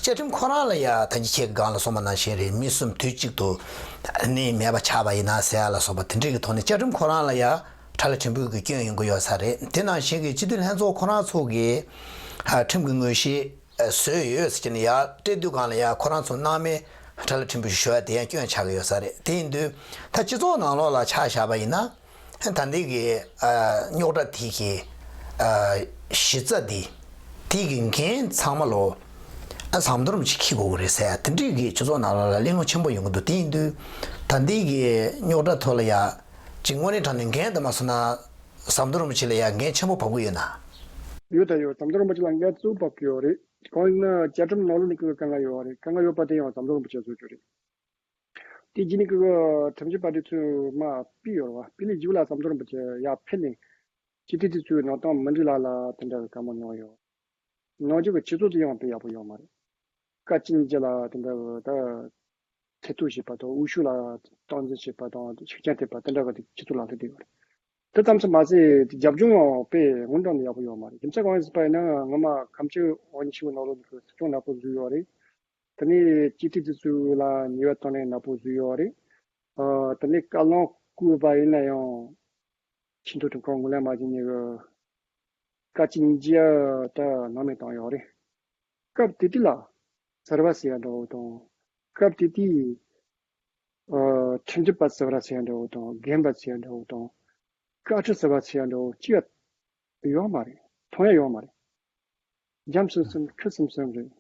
བཅའ་ཁྲིམས་ཁོ་རང་ལ་ཡ་ད་གིན་ཁྱེད་ཀྱིས་སྒང་ལ་གསུངས་པ་ནང་བཞིན་རེད། མི་གསུམ་དུས་གཅིག་ཏུ་ཨ་ནི་མེད་པ་ཆགས་པ་ཡིན་ན་ཟེར་ཡ་ལ་སོགས་པ་དེ་འདྲའི་གི་ཐོག་ནས་བཅའ་ཁྲིམས་ཁོ་རང་ལ་ཡ་ཁྲ་ལ་ཕྲན་བུ་གི་སྐྱོན་ཡོང་གི་ཡོད་ས་རེད། དེ་ནང་བཞིན་གྱི་སྤྱི་འཐུས་ལྷན་ཚོགས་ཁོ་རང་ཚོ་གིས་ཨ་ཁྲིམས་ཀྱི་དངོས་གཞི་ཨ་བཟོས་ཡོད་ཟེར་གྱི་ནས་ཡར་སྤྲད་དུས་སྒང་ལ་ཡ་ཁོ་རང་ཚོ་སྣང་མེད་ཁྲ་ལ་ཕྲན་བུ་ཞིག་ཞུ་ཡ་དེ་ཡང་སྐྱོན་ཆགས་ཀྱི་ཡོད་ས་རེད། དེ་ཡིན་དུས་ད་སྤྱི་ཚོགས་ནང་ལོགས་ལ་ཆ་བཞག་པ་ཡིན་ན་ད་ལྟའི་གི་ཨ་རྙོག་དྲ་དེ་གི་ཨ་གཞི་རྩ་དེ་དེ་གི་འགན་ཚང་མ་ལོ་ཨ་ཟམ་གདོང་རིན་པོ་ཆེ་འཁྱེར་དགོས་ཀྱི་རེད་ཟེར་ཡ་དེ་འདྲའི་གི་སྤྱི་ཚོགས་ནང་ལོགས་ལ་གླེང་སློང་ཆེན་པོ་ཡོང་གི་འདུག་དེ་ཡིན་དུས་ད་ལྟའི་གི་རྙོག་དྲ་ཐོག་ལ་ཡ། ཅིག་དངོས་གནས་དྲང་གནས་འགན་དེ་མ་སོང་ན་ཟམ་གདོང་རིན་པོ་ཆེ་ལ་ཡང་འགན་ཆེན་པོ་བབས་ཀྱི་ཡོད་ན། ཡོད་ད་ཡོད། ཟམ་གདོང་རིན་པོ་ཆེ་ལ་འགན་གཙོ་བོ་བབས་ཀྱི་ཡོད་རེད། གང་ཡིན་ན་བཅའ་ཁྲིམས་ནང་ལོགས་ནས་ཀྱི་དཀའ་ངལ་ཡོད་རེད། དཀའ་ངལ་ཡོད་པ་དེ་ཡང་ཟམ་གདོང་རིན་པོ་ཆེ་བཟོ་རྒྱུ་རེད། དེ་རྗེས་ནས་ཀྱི་ཁྲིམས་ཞིབ་པ་དེ་ཚོས་མར་ཕུད་ཡོད་རེད་བ། ཕུད་ནས་རྗེས་ལ་ཟམ་གདོང་རིན་པོ་ཆེ་ཡར་ཕེབས་ནས་སྤྱི་འཐུས་དེ་ཚོའི་གནང་སྟངས་མི་འགྲིག་ལ་ལ་དེ་འདྲ་གི་བཀའ་མོལ་གནང་ཡོད། ནང་ཆོས་ཀྱི་སྤྱི་ཚོགས་དེ་ཡང་དཔེ་ཡག་པོ་ཡོད་མ་རེད། བཀའ་སྤྱི་གཉིས་ལ་དེ་འདྲ་ད་ཐེ་གཏོགས་བྱེད་པ་དང་འོས་ཤོག་ལ་སྟངས་འཛིན་བྱེད་པ་དང་ཤུགས་རྐྱེན་ཐེབས་པ་དེ་འདྲ་གི་སྤྱི་ཚོགས་ལ་སླེབས་བསྡད་ཡོད་རེད། དེ་ཙམ་ཙམ་མ་ཟད་རྒྱབ་ལྗོངས་ཡང་དཔེ་དངོས་དྲང་ནས་ཡག་པོ་ཡོད་མ་རེད། རྒྱུ་མཚན་གང་ཡིན་ཟེར་བ་ཡིན་ན་སྔོན་མ་ཁམས་སྤྱི་ཨོ་རྒྱན་ཆོས་འཕེལ་ནང་ལོགས་ནས་སྲིད་སྐྱོང་ནག་པོ་བཟོས་ཡོད་རེད། དེ་ནས་སྤྱི་འཐུས་དེ་ཚོ་ལ་ཉེས་པ་བཏང་ནས་ནག་པོ་བཟོས་ཡོད་རེད། ཨ་དེ་ནས་བཀའ་བློན་བསྐོས་པ་ཡིན་ན་ཡང་། ཆེས་མཐོའི་ཁྲིམས་ཁང་ངོས་ལེན་མ་བྱས་ནས་ཀྱི་བཀའ་སྤྱི་གཉིས་ཀྱི་ད་སྣང་མེད་བཏང་ཡོད་རེད། སྐབས་དེ་དུས་ལ་ཟུར་པ་ཟེར་ཡ་འདྲ་བོ་དང་། སྐབས་དེ་དུས་ཨ་ཁྲིམས་ཞིབ་པ་ཟུར་པ་ཟེར་ཡ་འདྲ་བོ་དང་། རྒན་པ་ཟེར་ཡ་འདྲ་བོ་དང་། བཀའ་ཁྲི་ཟུར་པ་ཟེར་ཡ་འདྲ་བོ་ཅི་ཡང་ཡོད་མ་རེད། མཐོང་ཡ་ཡོད་མ་རེད། འཇམ་སིམ་སིམ་ཁུ་སིམ་སིམ་རེད།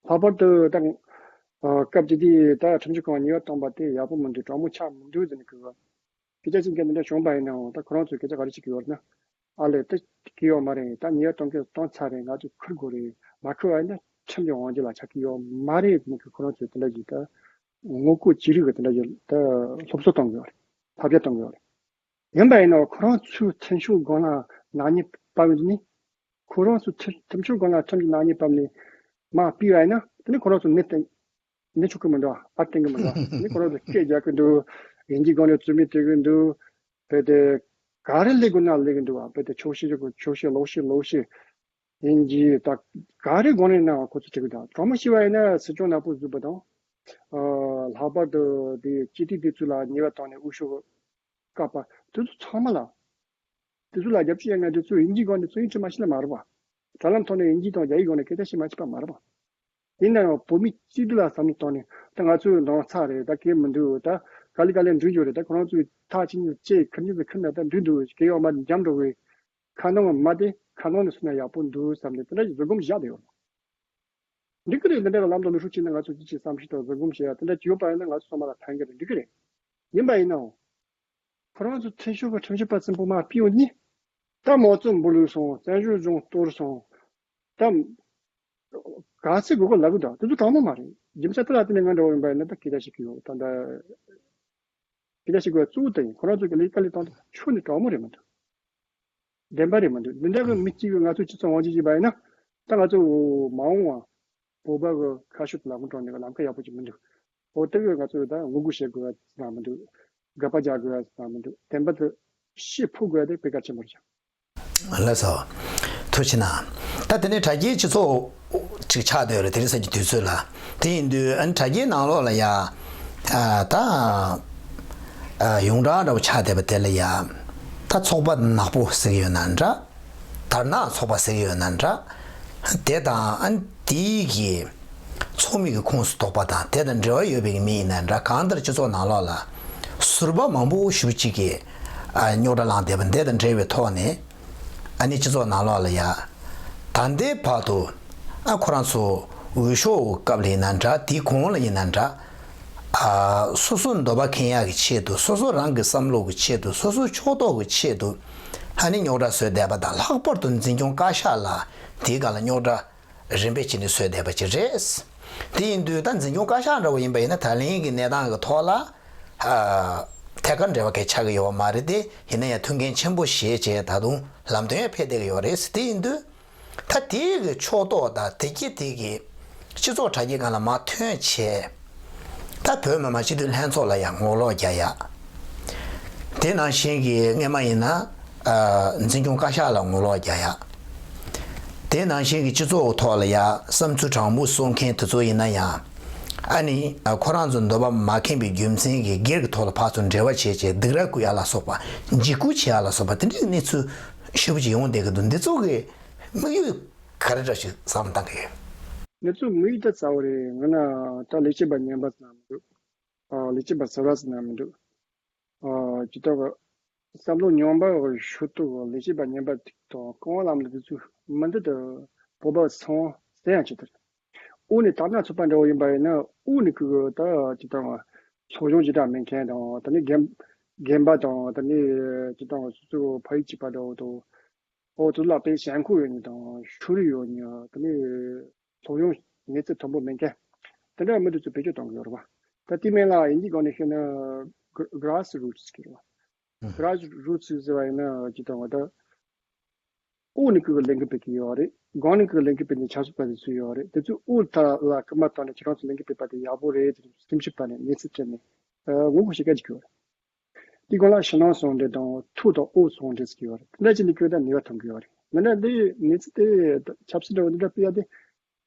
ལྷག་པར་དུ་ད་ཨ་སྐབས་དེ་དུས་ད་ཁྲིམས་ཞིབ་ཁང་ཉེས་པ་བཏང་པ་དེ་ཡག་པོ་མི་འདུག་དྲང་མོ་ཆགས་མི་འདུག་ཟེར་ནས་གི་སྐད་ཆ་ཅིག་གི་འདི་འདྲ་བྱུང་པ་ཡིན་ནའང་ད་ཁོ་རང་ཚོས་སྐད་ཆ་ག་རེ་བྱེད་ཀྱི་ཡོད་ན། ཨ་ལས་ད་གི་ཡོད་མ་རེད། ད་ཉེས་པ་གཏོང་གི་གཏོང་ཚར་རེད། ང་ཚོས་ཁུར་དགོས་རེད། མ་ཁུར་བ་ཡིན་ན་ཁྲིམས་ཀྱི་དབང་སྒྱུར་ལ་ཆགས་ཀྱི་ཡོད་མ་རེད་ཟེར་ནས་ཁོ་རང་ཚོས་དེ་འདྲ་ཞིག་ད་ངོ་རྒོལ་བྱེད་རིགས་ཀྱི་དེ་འདྲ་ཞིག་ད་སློབ་གསོ་གཏོང་གི་ཡོད་རེད། བསླབ་བྱ་གཏོང་གི་ཡོད་རེད། ཡིན་པ་ཡིན་ནའང་ཁོ་རང་ཚོའི་མཐུན་ཕྱོགས་སྒང་ལ་ནག་ཉེས་བབས་ནས་ཁོ་རང་ཚོའི་མཐུན་མཐུན་ཕྱོགས་སྒང་ལ་ཁྲིམས་ཀྱི་ནག་ཉེས་བབས་ནས་མར་ཕུད་པ་ཡིན་ན་དེ་ནི་ཁོ་རང་ཚོ་མི་བསྟེན་མི་ཆོག་གི་མི་འདུག་ཨ་བསྟེན་གི་མི་འདུག་དེ་ནི་ཁོ་རང་ཚོ་སྐད་རྒྱག་གི་འདུག་དབྱིན་ཇིའི་སྒང་ནས་རྩོད་མི་སྤྲད་གི་འདུག་བོད་དེ་ག་རེ་ལས་དགོས་ན་ལས་གི་འདུག་བ། བོད་དེ་ཆོག་ཤེས་ཆོག་ཆོག་ཤེས་ལོག་ཤེས་ལོག་ཤེས་དབྱིན་ཇི་ད་ག་རེ་དགོས་ནས་ན་ཁོ་ཚོ་སྤྲད་གི་འདུག་དྲང་མོ་བཤད་པ་ཡིན་ན་སྲིད་སྐྱོང་ནག་པོ་བཟོས་པ་དང་། ཨ་ལྷག་པར་དུ་དེ་སྤྱི་འཐུས་དེ་ཚོ་ལ་ཉེས་པ་བཏང་ནས་འོས་ཤོག་བཀག་པ་དེ་ཚོ་ཚང་མ་ལ། དེ་ཚོ་ལ་རྒྱབ་སྐྱོར་ཡོད་མཁན་དེ་ཚོ་དབྱིན་ཇིའི་སྒང་ནས་རྩོམ་ཡིག་བྲིས་མ་ཤེས་ལ་མ་རེད་པ། དྲ་ལམ་ཐོག་ནས་དབྱིན་ཇི་དང་རྒྱ་ཡིག་སྒང་ནས་སྐད་ཆ་བཤད་མ་ཤེས་པ་མ་རེད་པ། ཡིན་ན་ཡང་བོད་མི་སྤྱི་འཐུས་ལ་བསམ་བློ་བཏང་ནས་ད་ང་ཚོས་འདང་ཚར་རེད། ད་གལ་མི་འདུག་ད་ག་ལེ་ག་ལེ་འགྲིག་རྒྱུ་རེད། ད་ཁོ་རང་ཚོས་ཐག་ཆིན་ནས་ཅེས་ཁིར་ཉིན་ཟེར་ཁིར་ན་ད་འགྲིག་འདུག་གལ་ཡོད་མ་འཇམ་འགྲོ་བའི་ཁ་ནང་མ་དེ་ཁ་ནང་ནས་སོང་ན་ཡག་པོ་འདུག་བསམ་ནས་དེ་འདྲ་ཞིག་བཟོད་སྒོམ་བཞག་བསྡད་ཡོད། འགྲིག་གི་རེད། འདི་འདྲ་གི་ལམ་དུ་མི་ཧྲུག་ཅིག་ན་ང་ཚོ་ཅི་ཅིག་བསམ་ཤེས་དང་བཟོད་སྒོམ་བྱེད་ཡ་དེ་འདྲ་ཅིག་ཡོད་པ་ཡིན་ན་ང་ཚོ་ཚང་མ་ལ་ཕན་གི་རེད། འགྲིག་གི་རེད། ཡིན་པ་ཡིན་ནའང་། ཁོ་རང་ཚོ་མཐུན་ཕྱོགས་ཀྱི་ཁྲིམས་ཞིབ་པ་ཚན་པོ་མར་ཕུད་ཡོང་ནི། ད་མའོ་ཙེ་འབུད་ལུག་སོང་། བཙན་བྱོལ་གཞུང་གཏོར་སོང་། ད་ག་ཚོད་དགོས་དགོས་ལབ་གི་འདུག་དེ་ཚོ་དྲང་མོ་མ་རེད། རྒྱུ་མཚན་དེ་ལ་བརྟེན་ནས་ང་འདྲ་བོ་ཡིན་པ་ཡིན་ན་ད་སྐད་ཆ་བཤད་ཀྱི་ཡོད། ད་ད་སྐད་ཆ་བཤད་དགོས་པའི་གཙོ་བོ་དེ་ཡིན། ཁོ་རང་ཚོ་གི་ལས་ཀ་ལས་སྟངས་དེ་ཁྱོན་ནས་དྲང་མོ་རེད་མི་འདུག་བདེན་པ་རེད་མི་འདུག་འདི་འདྲ་གི་མི་གཅིག་གིས་ང་ཚོ་སྤྱི་ཚོགས་དབང་ཆ་བྱས་པ་ཡིན་ན། ད་ང་ཚོ་མ་འོངས་པ་བོད་པ་གི་ཁ་ཤོད་ལམ་ཁ་དྲངས་ནས་ལམ་ཁ་ཡག་པོ་ཅིག་མི་འདུག་འོ་དེ་གི་ང་ཚོ་ད་ངོ་རྒོལ་བྱེད་དགོས་ཡ་ཙམ་མི་འདུག་དགག་པ་རྒྱག་དགོས་ཡ་ཙམ་མི་འདུག་བདེན་པ་དེ་ཤེས་ཕོད་དགོས་ཡ་དེ་དཔེ་གལ་ཆེན་པོ་རེད། ལགས་སོ། ཐུགས་རྗེ་གནང་། ད་དེ་ནས་དྲ་རྒྱའི་སྤྱི་ཚོགས་ཅིག་ཆགས་བསྡད་ཡོད་རེད། དེ་རིང་སང་གི་དུས་ཚོད་ལ། དེ་ཡིན་དུས་ཨ་ནི་དྲ་རྒྱའི་ནང་ལོགས་ལ་ཡ། ཨ། ད་ཨ་ཡོངས་གྲགས་འདྲ་བོ་ཆགས་བསྡད་པ་དེ་ལ་ཡ། ད་ཚོགས་པ་ནག་པོ་ཟེར་གྱི་ཡོད་ན་འདྲ། དར་ནག་ཚོགས་པ་ཟེར་གྱི་ཡོད་ན་འདྲ། དེ་དང་ཨ་ནི་དེའི་གི་ཚོགས་མི་གི་ཁོངས་སུ་གཏོགས་པ་དང་དེ་དང་འབྲེལ་བ་ཡོད་པའི་མི་ཡིན་ན་འདྲ། གང་ལྟར་སྤྱི་ཚོགས་ནང་ལོགས་ལ་ཟུར་པ་མང་པོ་ཞེ་པོ་ཅིག་གིས་ཨ་རྙོག་དྲ་བསླངས་བསྡད་པ་འདི་དང་འབྲེལ་བའི་ཐོག་ནས་ཨ་ནི་སྤྱི་ཚོགས་ནང་ལོགས་ལ་ཡ། ད་ལྟའི་བར་དུ་ཨ་ཁོ་རང་ཚོ་འོས་ཤོག་སྐབས་ལ་ཡིན་ན་འདྲ། དེའི་གོང་ལ་ཡིན་ན་འདྲ། ཨ་སོ་སོ་འདོད་པ་ཁེངས་ཡག་གི་ཆེད་དུ། སོ་སོ་རང་གི་བསམ་བློ་གི་ཆེད་དུ། སོ་སོ་ཕྱོགས་གཏོགས་ཀྱི་ཆེད་དུ་ཨ་ནི་རྙོག་དྲ་བཟོས་བསྡད་པ་དང་། ལྷག་པར་དུ་འཛིན་སྐྱོང་བཀའ་ཤག་ལ་དེའི་སྒང་ལ་རྙོག་དྲ་རིམ་པས་བྱས་ནས་བཟོས་བསྡད་པ་ཅིག་རེད། དེ་ཡིན་དུས་ད་འཛིན་སྐྱོང་བཀའ་ཤག་འདྲ་བོ་ཡིན་པ་ཡིན་ན་ད་ལན་གྱི་གནས་སྟངས་ཀྱི་ཐོག་ལ་ཨ་ཐད་ཀར་འབྲེལ་བ་གང་ཡང་ཆགས་ཀྱི་ཡོད་པ་མ་རེད་དེ། ཡིན་ན་ཡང་མཐུན་རྐྱེན་ཆེན་པོ་བྱས་བྱས་ད་དུང་ལམ་སྟོན་ཡང་ཕེབས་བསྡད་ཀྱི་ཡོད་རེད། དེ་ཡིན་དུས་ད་དེའི་གི་ཕྱོགས་གཏོགས་དང་དེ་གྱད་དེ་གི་སྤྱི་ཚོགས་དྲ་རྒྱའི་སྒང་ལ་མར་ཐོན་བྱས། ད་བོད་མི་མང་སྤྱི་འཐུས་ལྷན་ཚོགས་ལ་ཡང་ངོ་ལོག་རྒྱག་ཡག་དེ་ནང་བཞིན་གྱི་སྔས་མ་ཡིན་ན་ཨ་འཛིན་སྐྱོང་བཀའ་ཤག་ལ་ངོ་ལོག་རྒྱག་ཡག་དེ་ནང་བཞིན་གྱི་སྤྱི་ཚོགས་ཐོག་ལ་ཡ་བསམ་ཚུལ་དྲང་པོ་གསུང་མཁན་དེ་ཚོ་ཡིན་ན་ཡང་། ཨ་ནི་ཨ་ཁོ་རང་ཚོ་འདོད་པ་མ་ཁེངས་པའི་རྒྱུ་མཚན་གྱིས་སྒེར་གྱི་ཐོག་ལ་ཕར་ཚུར་འབྲེལ་བ་བྱས་བྱས་སྡིགས་ར་བསྐུལ་ཡག་ལ་སོགས་པ། འཇིགས་སྐུལ་བྱེད་ཡག་ལ་སོགས་པ་དེ་འདྲའི་གནས་ཚུལ་ཞེ་པོ་ཅིག་ཡོང་བསྡད་ཀྱི་འདུག་འདི་ཚོ་གི་དམིགས་ཡུལ་ག་རེ་འདྲ་ཞིག་བསམ་བློ་བཏང་གི་ཡོད། ང་ཚོའི་དམིགས་ཡུལ་ད་གསལ་བོ་རེད། ང་ན་ད་ལས་བྱེད་པ་ངན་པ་ཟེར་ན་མི་འདུག་ཨ་ལས་བྱེད་པ་ཟུར་པ་ཟེར་ན་མི་འདུག་ཨ་ཇི་ལྟར་བསམ་བློ་ཉམས་པ་ཞུ་གཏུག་ལས་བྱེད་པ་ངན་པ་དང་རྐང་བ་ལམ་ལུགས་དེ་ཚོ་མི་འདི་ད་བོད་པ་ཚང་མ་ཟེར་ཡང་ཆེ་དེ་རེད། དབུ་ནས་དར་ནག་ཚོགས་པ་འདྲ་བོ་ཡིན་པ་ཡིན་ན་དབུ་ནས་ཀྱི་ད་ཇི་ལྟར་ཚོགས་གཞོན་ཇི་ལྟར་མེད་མཁན་དང་། ད་ནི་རྒན་རྒན་པ་དང་། ད་ནི་ཇི་ལྟར་སོ་སོ་ཕ་ཡུལ་གཅིག་པ་འདྲ་བོ་དང་། ཨོ་ཚོ་ལ་དཔེ་ཞེན་ཁོག་ཡོད་ནི་དང་ཤུགས་རེ་ཡོད་ནི། ད་ནི་ཚོགས་ཡོང་མི་ཚེ་མཐོན་པོ་མེད་མཁན་དེ་འདྲ་མི་དེ་ཚོ་བེད་སྤྱོད་གཏོང་གི་ཡོད་རེད་བ། ད་དེ་མིན་ལ་དབྱིན་ཇིའི་སྒང་ནས་བཤད་ན་grass roots ཟེར་གི་རེད་བ། grass roots ཟེར་བ་ཡིན་ན་ཅི་ལྟར་བ་ད་དབུ་ནས་ཀྱི་ལས་འགུལ་སྤེལ་གི་ཡོད་རེད། སྒང་ནས་ཀྱི་ལས་འགུལ་སྤེལ་ནས་ཆབ་སྲིད་པ་དེ་ཚོ་ཡོད་རེད། དེ་ཚོས་དབུ་ཐ་ལ་སྐུལ་མ་བཏང་ནས་ཁྱེད་རང་ཚོ་ལས་འགུལ་སྤེལ་པ་དེ་ཡག་པོ་རེད། དེ་ཚོ་སེམས་ཤུགས་བཏང་ནས་མི་ཚེ་སྤྲད་ནས་ངོ་རྒོལ་བྱེད་མཁན་ཅིག་ཡོད་རེད། དེ་སྒང་ལ་ཕྱི་ནང་ཟུང་འབྲེལ་དང་ཐུགས་དང་དབུ་ཟུང་འབྲེལ་ཟེར་གྱི་ཡོད་རེད། དེ་འདྲ་བྱས་ནས་ཁྱོད་ད་ནུས་པ་ཐོན་གྱི་ཡོད་རེད། མི་འདྲ་འདི་མི་ཚེ་དེ་ཆབ་སྲིད་འདྲ་བོ་འདི་འདྲ་སྤེལ་ཡ་དེ་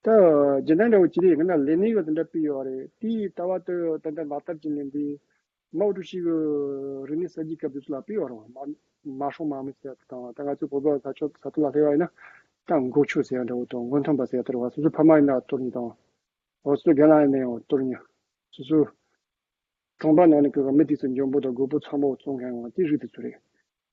ད་རྒྱུན་ལྡན་འདྲ་བོ་ཅི་རེད། ང་ན་ལས་གནས་ཡོད་དེ་འདྲ་སྤེལ་ཡོད་རེད། དེའི་ལྟ་བ་དུ་ད་འདྲ་ལག་བསྟར་གྱི་ནས་འདི་མའོ་ཀྲུའུ་ཞི་གི་རིག་གནས་གསར་བརྗེའི་སྐབས་དུས་ཚོད་ལ་སྤེལ་ཡོད་རེད་བ། མ་མ་ཧྲོང་མ་མི་ཟེར་ཡ་དེ་དང་། ད་ང་ཚོའི་བོད་པ་ས་ཕྱོགས་ས་ཐོག་ལ་སླེབས་པ་ཡིན་ན་ད་མགོ་ཆུ་ཟེར་ཡ་འདྲ་བོ་དང་། མགོ་འཐོམ་པ་ཟེར་ཡ་དེ་རེད་བ། སོ་སོའི་ཕ་མ་ཡིན་ན་གཏོར་ཉེས་དང་། འོ་སོ་སོའི་རྒན་ལགས་ཡིན་ན་ཡང་གཏོར་ཉེས། སོ་སོའི་གྲོང་པ་ནང་ནས་ཀྱི་མི་དེ་ཚོ་འཇོན་པོ་དང་རྒོད་པོ་ཚང་མ་བཙོང་མཁན་ཡང་དེ་རིགས་དེ་ཚོ་རེད།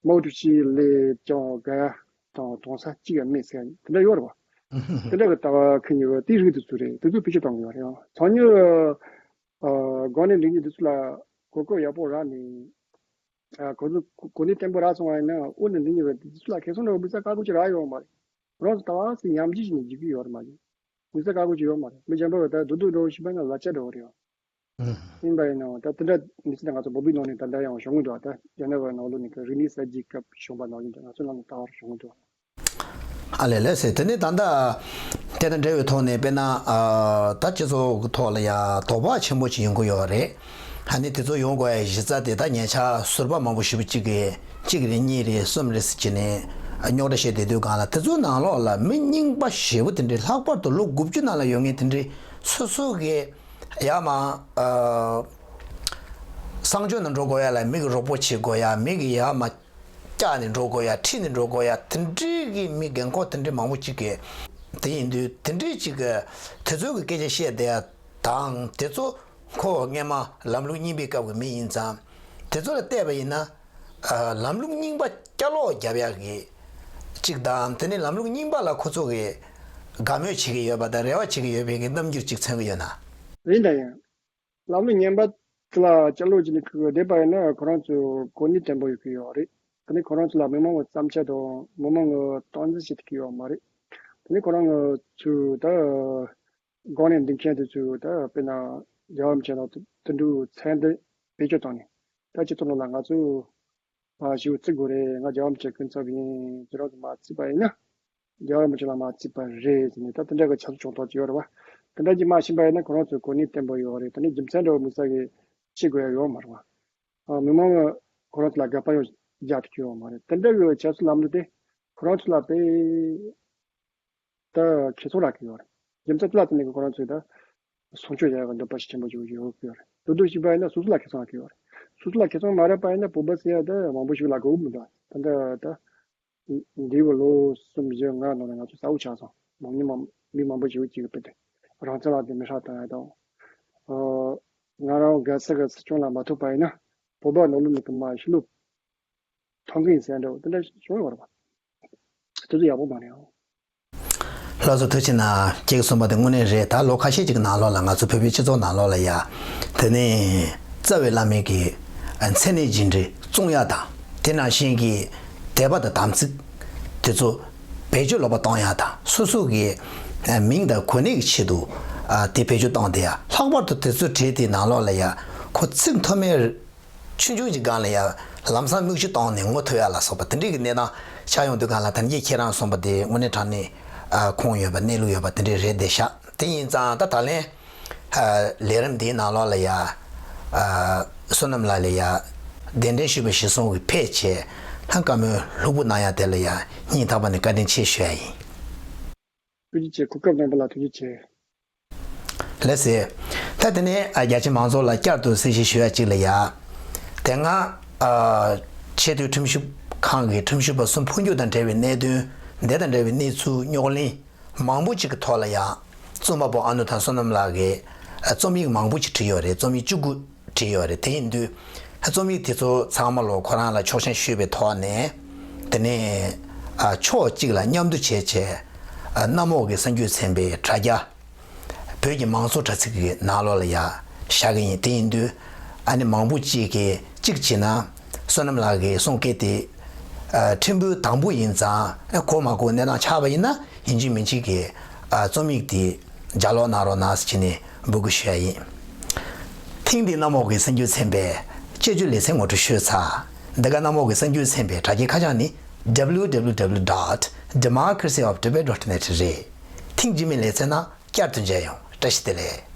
མའོ་ཀྲུའུ་ཞི་ལས་ཀྱང་རྒན་དང་གདོང་ས་གཅིག་ཡང་མེད་ཟེར་དེ་འདྲ་ཡོད་རེད་བ། དེ་འདྲ་གི་ལྟ་བ་ཁེངས་ཡོད་པ་དེ་རིགས་དེ་ཚོ་རེད། དེ་ཚོ་བེད་སྤྱོད་གཏོང་གི་ཡོད་རེད། ཡང་ཚང་མས་ཨ་སྒང་ནས་འགྲིག་མཁན་དེ་ཚོ་ལ་གོ་སྐབས་ཡག་པོ་རག་ནས་ཨ་གོ་གོ་གནས་བརྟན་པོ་རག་སོང་བ་ཡིན་ན། དབུ་ནས་འགྲིག་མཁན་དེ་ཚོ་ལ་ཁེ་བཟང་འདྲ་བོ་དམིགས་བསལ་བཀག་འགོག་ཅིག་རག་ཡོད་མ་རེད། རང་ཚོ་ལྟ་བ་ཟིན་ཉམས་ཞིབ་བྱས་ནས་འཇུག་གི་ཡོད་རེད་མ་གཏོགས། དམིགས་བསལ་བཀག་འགོག་ཅིག་ཡོད་མ་རེད། མི་གཞན་པ་བས་ད་རྡོག་རྡོག་འདྲ་བོ་ཞིག་པ་ན་ལ་ཆ་འདྲ་བོ་རེད། ཡིན་པ་ཡིན་ནའང་ད་དེ་འདྲ་མི་ཚེ་ད་ང་ཚོ་བོད་པའི་ནང་ནས་ད་ལྟ་ཡང་བྱུང་གི་འདུག་ད་རྒྱ་ནག་པའི་ནང་ལོགས་ནས་ཀྱི་རིག་གནས་གསར་བརྗེའི་སྐབས་བྱུང་བ་ནང་བཞིན་དུ་ང་ཚོའི་ནང་ནས་ད་བར་བྱུང་གི་འདུག་ཨ་ལས་ལས་ཟེར། དེ་ནས་ད་ལྟ་དེ་དང་འབྲེལ་བའི་ཐོག་ནས་དཔེར་ན་ཨ་ད་སྤྱི་ཚོགས་ཀྱི་ཐོག་ལ་ཡ་དོགས་པ་ཆེན་པོ་ཅིག་ཡོང་གི་ཡོད་རེད། ཨ་ནི་དེ་ཚོ་ཡོང་དགོས་ཡ་གཞི་རྩ་དེ་ད་ཉེ་ཆར་ཟུར་པ་མང་པོ་ཞེ་པོ་ཅིག་གིས་གཅིག་རེད་གཉིས་རེད་གསུམ་རེད་ཟེར་གྱི་ནས་རྙོག་དྲ་བཤད་བསྡད་དུས་སྒང་ལ། དེ་ཚོའི་ནང་ལོགས་ལ་མི་རྙིང་པ་ཞེ་པོ་དེ་འདྲའི་ལྷག་པར་དུ་ལོ་དགུ་བཅུ་ནང་ལ་ཡོད་མཁན་དེ་འདྲའི་སོ་སོ་གི་ཡ་མ་ཨ་གསང་སྤྱོད་ནང་འགྲོ་དགོས་ཡ་ལ་མི་གི་རོགས་པ་བྱེད་དགོས་ཡ། མི་གི་ཡ་མ་བཀྱག་ནས་འགྲོ་དགོས་ཡ། ཁྲིད་ནས་འགྲོ་དགོས་ཡ། དེ་འདྲའི་གི་མི་རྒན་འཁོགས་དེ་འདྲའི་མང་པོ་ཅིག་གིས། དེ་ཡིན་དུས་དེ་འདྲའི་ཅིག་གི་དེ་ཚོའི་གི་སྐད་ཆ་བཤད་བསྡད་ཡ་དང་། དེ་ཚོ་ཁོ་སྔས་མ་ལམ་ལུགས་རྙིང་པའི་སྐབས་ཀྱི་མི་ཡིན་ཙང་། དེ་ཚོ་ལ་བལྟས་པ་ཡིན་ན། ཨ་ལམ་ལུགས་རྙིང་པ་བསྐྱར་ལོག་རྒྱབ་ཡག་གི་གཅིག་དང་། དེ་ནས་ལམ་ལུགས་རྙིང་པ་ལ་ཁོ་ཚོ་གིས་དགའ་མོས་བྱེད་ཀྱི་ཡོད་པ་དང་རེ་བ་བྱེད་ཀྱི་ཡོད་པའི་གི་རྣམ་འགྱུར་ཅིག་མཚོན་གྱི་ཡོད་ན། རེད་ད་ཡང་། ལམ་ལུགས་ངན་པ་དེ་ལ་བསྐྱར་ལོག་བྱས་ནས་ཁུར་བསྡད་པ་ཡིན་ན་ཁོ་རང་ཚོ་གོ་གནས་བརྟན་པོ་ཡོད་ཀྱི་ཡོད་རེད། དེ་ནས་ཁོ་རང་ཚོ་ལ་མི་མང་གི་བསམ་འཆར་དང་མི་མང་གི་སྟངས་འཛིན་བྱེད་ཐུབ་ཀྱི་ཡོད་མ་རེད། དེ་ནས་ཁོ་རང་ཚོ་ད་སྒང་ནས་འདེམས་མཁན་དེ་ཚོས་ད་དཔེར་ན་རྒྱལ་བ་རིན་པོ་ཆེ་ལ་དུད་འགྲོའི་མཚན་འདི་བེད་སྤྱོད་བཏང་ནས་ད་སྤྱི་ཚོགས་ནང་ལ་ང་ཚོས་ཨ་ཞེ་པོ་བརྩི་དགོས་རེད། ང་རྒྱལ་བ་རིན་པོ་ཆེ་སྐུ་ཚབ་ཡིན། ཁྱེད་རང་ཚོ་མ་བརྩིས་པ་ཡིན་ན་རྒྱལ་བ་རིན་པོ་ཆེ་ལ་མ་བརྩིས་པ་རེད་ཟེར་ནས་ད་དེ་འདྲ་གི་ཆབ་སྲིད་བྱུང་ཐོག་ཅིག་ཡོད་རེད་བ། དེ་འདྲ་ཅིག་མ་ཕྱིན་པ་ཡིན་ན་ཁོ་རང་ཚོའི་གོ་གནས་བརྟན་པོ་ཡོད་རེད། དེ་ནས་རྒྱུ་མཚན་འདྲ་བོ་དམིགས་བསལ་གྱི་བྱེད་དགོས་ཡ་ཡོད་མ་རེད་བ། ཨ་མི་མང་གིས་ཁོ་རང་ཚོ་ལ་དགག་པ་ཡང་རྒྱག་ཐུབ་ཀྱི་ཡོད་མ་རེད། དེ་འདྲ་གི་ཆབ་སྲིད་ལམ་ལུགས་དེ་ཁོ་རང་ཚོ་ལ་དཔེ་ད་ཁེ་བཟང་རག་གི་ཡོད་རེད། རྒྱུ་མཚན་དེ་ལ་བརྟེན་ནས་ཁོ་རང་ཚོས་ད་སྲུང་སྐྱོབ་བྱ་ཡག་གི་འདོད་པ་ཞིག་ཆེན་པོ་ཞིག་ཡོད་ཀྱི་ཡོད་རེད། དེ་འདྲ་ཞིག་པ་ཡིན་ན་སོ་སོ་ལ་ཁེ་བཟང་རག་གི་ཡོད་རེད། སོ་སོ་ལ་ཁེ་བཟང་མ་རག་པ་ཡིན་ན་བོད་པ་ཟེར་ཡ་ད་མང་པོ་ཞིག་ལ་དགོས་ཀྱི་མི་འདུག་ད་ལྟ་ད་འདས་པའི་ལོ་གསུམ་བཞི་ལྔ་ནང་ལ་ང་ཚོ་གསལ་པོ་ཆགས་སོང་། མང་ཉུང་མང་མི་མང་པོ་ཞིག་གིས་དཔེ་དེ་རང་བཙན་ལ་དེ་མི་ཧྲ་བཏང་ཡ་དང་། ཨ་ང་རང་རྒྱལ་ས་གི་སྲིད་སྐྱོང་ལ་མ་ཐོབ་པ་ཡིན་ན་བོད་པ་ནང་ལོགས་ནས་ཀྱི་མ་ཤི་ལུགས་མཐོང་གི་ཡིན་ཟེར་འདྲ་བོ་དེ་འདྲ་བྱུང་ཡོད་རེད་པ། དེ་ཚོ་ཡག་པོ་མ་རེད་ཨང་། ལགས་སོ། ཐུགས་རྗེ་གནང་། ཁྱེད་ཀྱིས་གསུངས་པ་དེ་དངོས་གནས་རེད། ད་ལོ་ཁ་ཤས་ཅིག་གི་ནང་ལོགས་ལ་ང་ཚོ་བོད་པའི་སྤྱི་ཚོགས་ནང་ལོགས་ལ་ཡ། དེ་ནས་རྩ་བའི་བླ་མའི་གི་མཚན་གནས་རྗེས་འབྲེལ་བཙོང་ཡ་དང་། དེ་ནང་བཞིན་གྱི་དད་པ་དང་དམ་ཚིག་དེ་ཚོ་བེད་སྤྱོད་ལོག་པ་གཏོང་ཡ་དང་། སོ་སོ་གི་མིང་དང་གོ་གནས་ཀྱི་ཆེད་དུ་དེ་བེད་སྤྱོད་གཏོང་དེ་ཡ། ལྷག་པར་དུ་དེ་ཚོ་བྲིས་དེ་ནང་ལོགས་ལ་ཡ་ཁོ་ཚིག་མཐོ་དམན། ཆུང་ཆུང་གི་སྒང་ལ་ཡང་ལམ་སང་མིག་ཆུ་བཏང་ནས་ངོ་ཐུག་ཡ་ལ་སོགས་པ་དེ་འདྲའི་གི་གནས་སྟངས་ཆགས་ཡོང་དུས་སྒང་ལ། ད་ནི་ཁྱེད་རང་གསུངས་པ་དེ་དངོས་གནས་དྲང་གནས་ཨ་ཁུངས་ཡོད་པ་གནས་ལུགས་ཡོད་པ་དེ་འདྲའི་རེད་བསྡད་ཤག་དེ་ཡིན་ཙང་ད་ད་ལན་ཨ་ལས་རིམ་འདིའི་ནང་ལོགས་ལ་ཡ་ཨ་བསོད་ནམས་ལགས་ལ་ཡ་གདན་འདྲེན་ཞུས་པ་གཞིར་བཟུང་གི་ཕེབས་བྱས་ལྷ་བཀའ་མོལ་ལྷུག་པོ་གནང་ཡ་དེ་ལ་ཡ་སྙིང་ཐག་པ་ནས་བཀའ་དྲིན་ཆེ་ཞུ་ཡ་ཡིན། ཐུགས་རྗེ་ཆེ། གོ་སྐབས་གནང་བ་ལ་ཐུགས་རྗེ་ཆེ། ལགས་སེ། ད་དེ་ནས་ཨ་རྒྱ་ཆེ་མང་ཚོགས་ལ་བསྐྱར་དུ་གསལ་བཤད་ཞུ་ཡ་གཅིག་ལ་ཡ། དེ་སྔ་ཨ་ཆེས་མཐོའི་ཁྲིམས་ཞིབ་ཁང་གི་ཁྲིམས་ཞིབ་པ་གསུམ་འཕོ་འགྱུར་དང་འབྲེལ་བའི་གནད་དོན་དེ་དང་འབྲེལ་བའི་གནས་ཚུལ་རྙོག་གླེང་མང་པོ་ཅིག་གི་ཐོག་ལ་ཡ། རྩོམ་པ་པོ་ཨ་ནུ་ཐང་བསོད་ནམས་ལགས་ཀྱིས་ཨ་རྩོམ་ཡིག་མང་པོ་ཅིག་བྲིས་ཡོད་རེད། རྩོམ་ཡིག་བཅུ་དགུ་བྲིས་ཡོད་རེད། དེ་ཡིན་དུས་ཨ་རྩོམ་ཡིག་དེ་ཚོ་ཚང་མ་ལོ་ཁོ་རང་ལ་ཆོག་མཆན་ཞུས་པའི་ཐོག་ནས། དེ་ནས་ཨ་ཕྱོགས་གཅིག་ལ་མཉམ་དུ་བྱས་བྱས་ཨ་གནམ་འོག་གི་གསར་འགྱུར་ཚན་པའི་དྲ་རྒྱ། བོད་ཀྱི་མང་གཙོ་དྲ་ཚིགས་ཀྱི་ནང་ལོགས་ལ་ཡ་བཞག་གི་ཡིན། དེ་ཡིན་དུས་ཨ་ནི་མང་པོ་ཅིག་གིས་གཅིག་བྱས་ན་བསོད་ནམས་ལགས་ཀྱི་གསུང་སྐད་དེ་ཨ་ཕྲན་བུ་དང་པོ་ཡིན་ཙང་། ཨ་གོ་མ་གོ་གནས་སྟངས་ཆགས་པ་ཡིན་ན་ཡིན་གཅིག་མིན་གཅིག་གིས་ཨ་རྩོམ་ཡིག་དེ་ལྗགས་ཀློག་གནང་རོགས་གནང་ཟེར་བྱས་ནས་འབོད་སྐུལ་ཞུ་ཡ་ཡིན། ཐེངས་འདིའི་གནམ་འོག་གི་གསར་འགྱུར་ཚན་པའི་དཔྱད་བརྗོད་ལེ་ཚན་ངོ་སྤྲོད་ཞུས་ཚར། འདི་ག་གནམ་འོག་གི་གསར་འགྱུར་ཚན་པའི་དྲ་རྒྱའི་ཁ་བྱང་ནི་W W W dot democracy of tibet dot net རེད། ཐེངས་རྗེས་མའི་ལེ་ཚན་ནང་བསྐྱར་དུ་མཇལ་ཡོང་། བཀྲ་ཤིས་བདེ་ལེགས།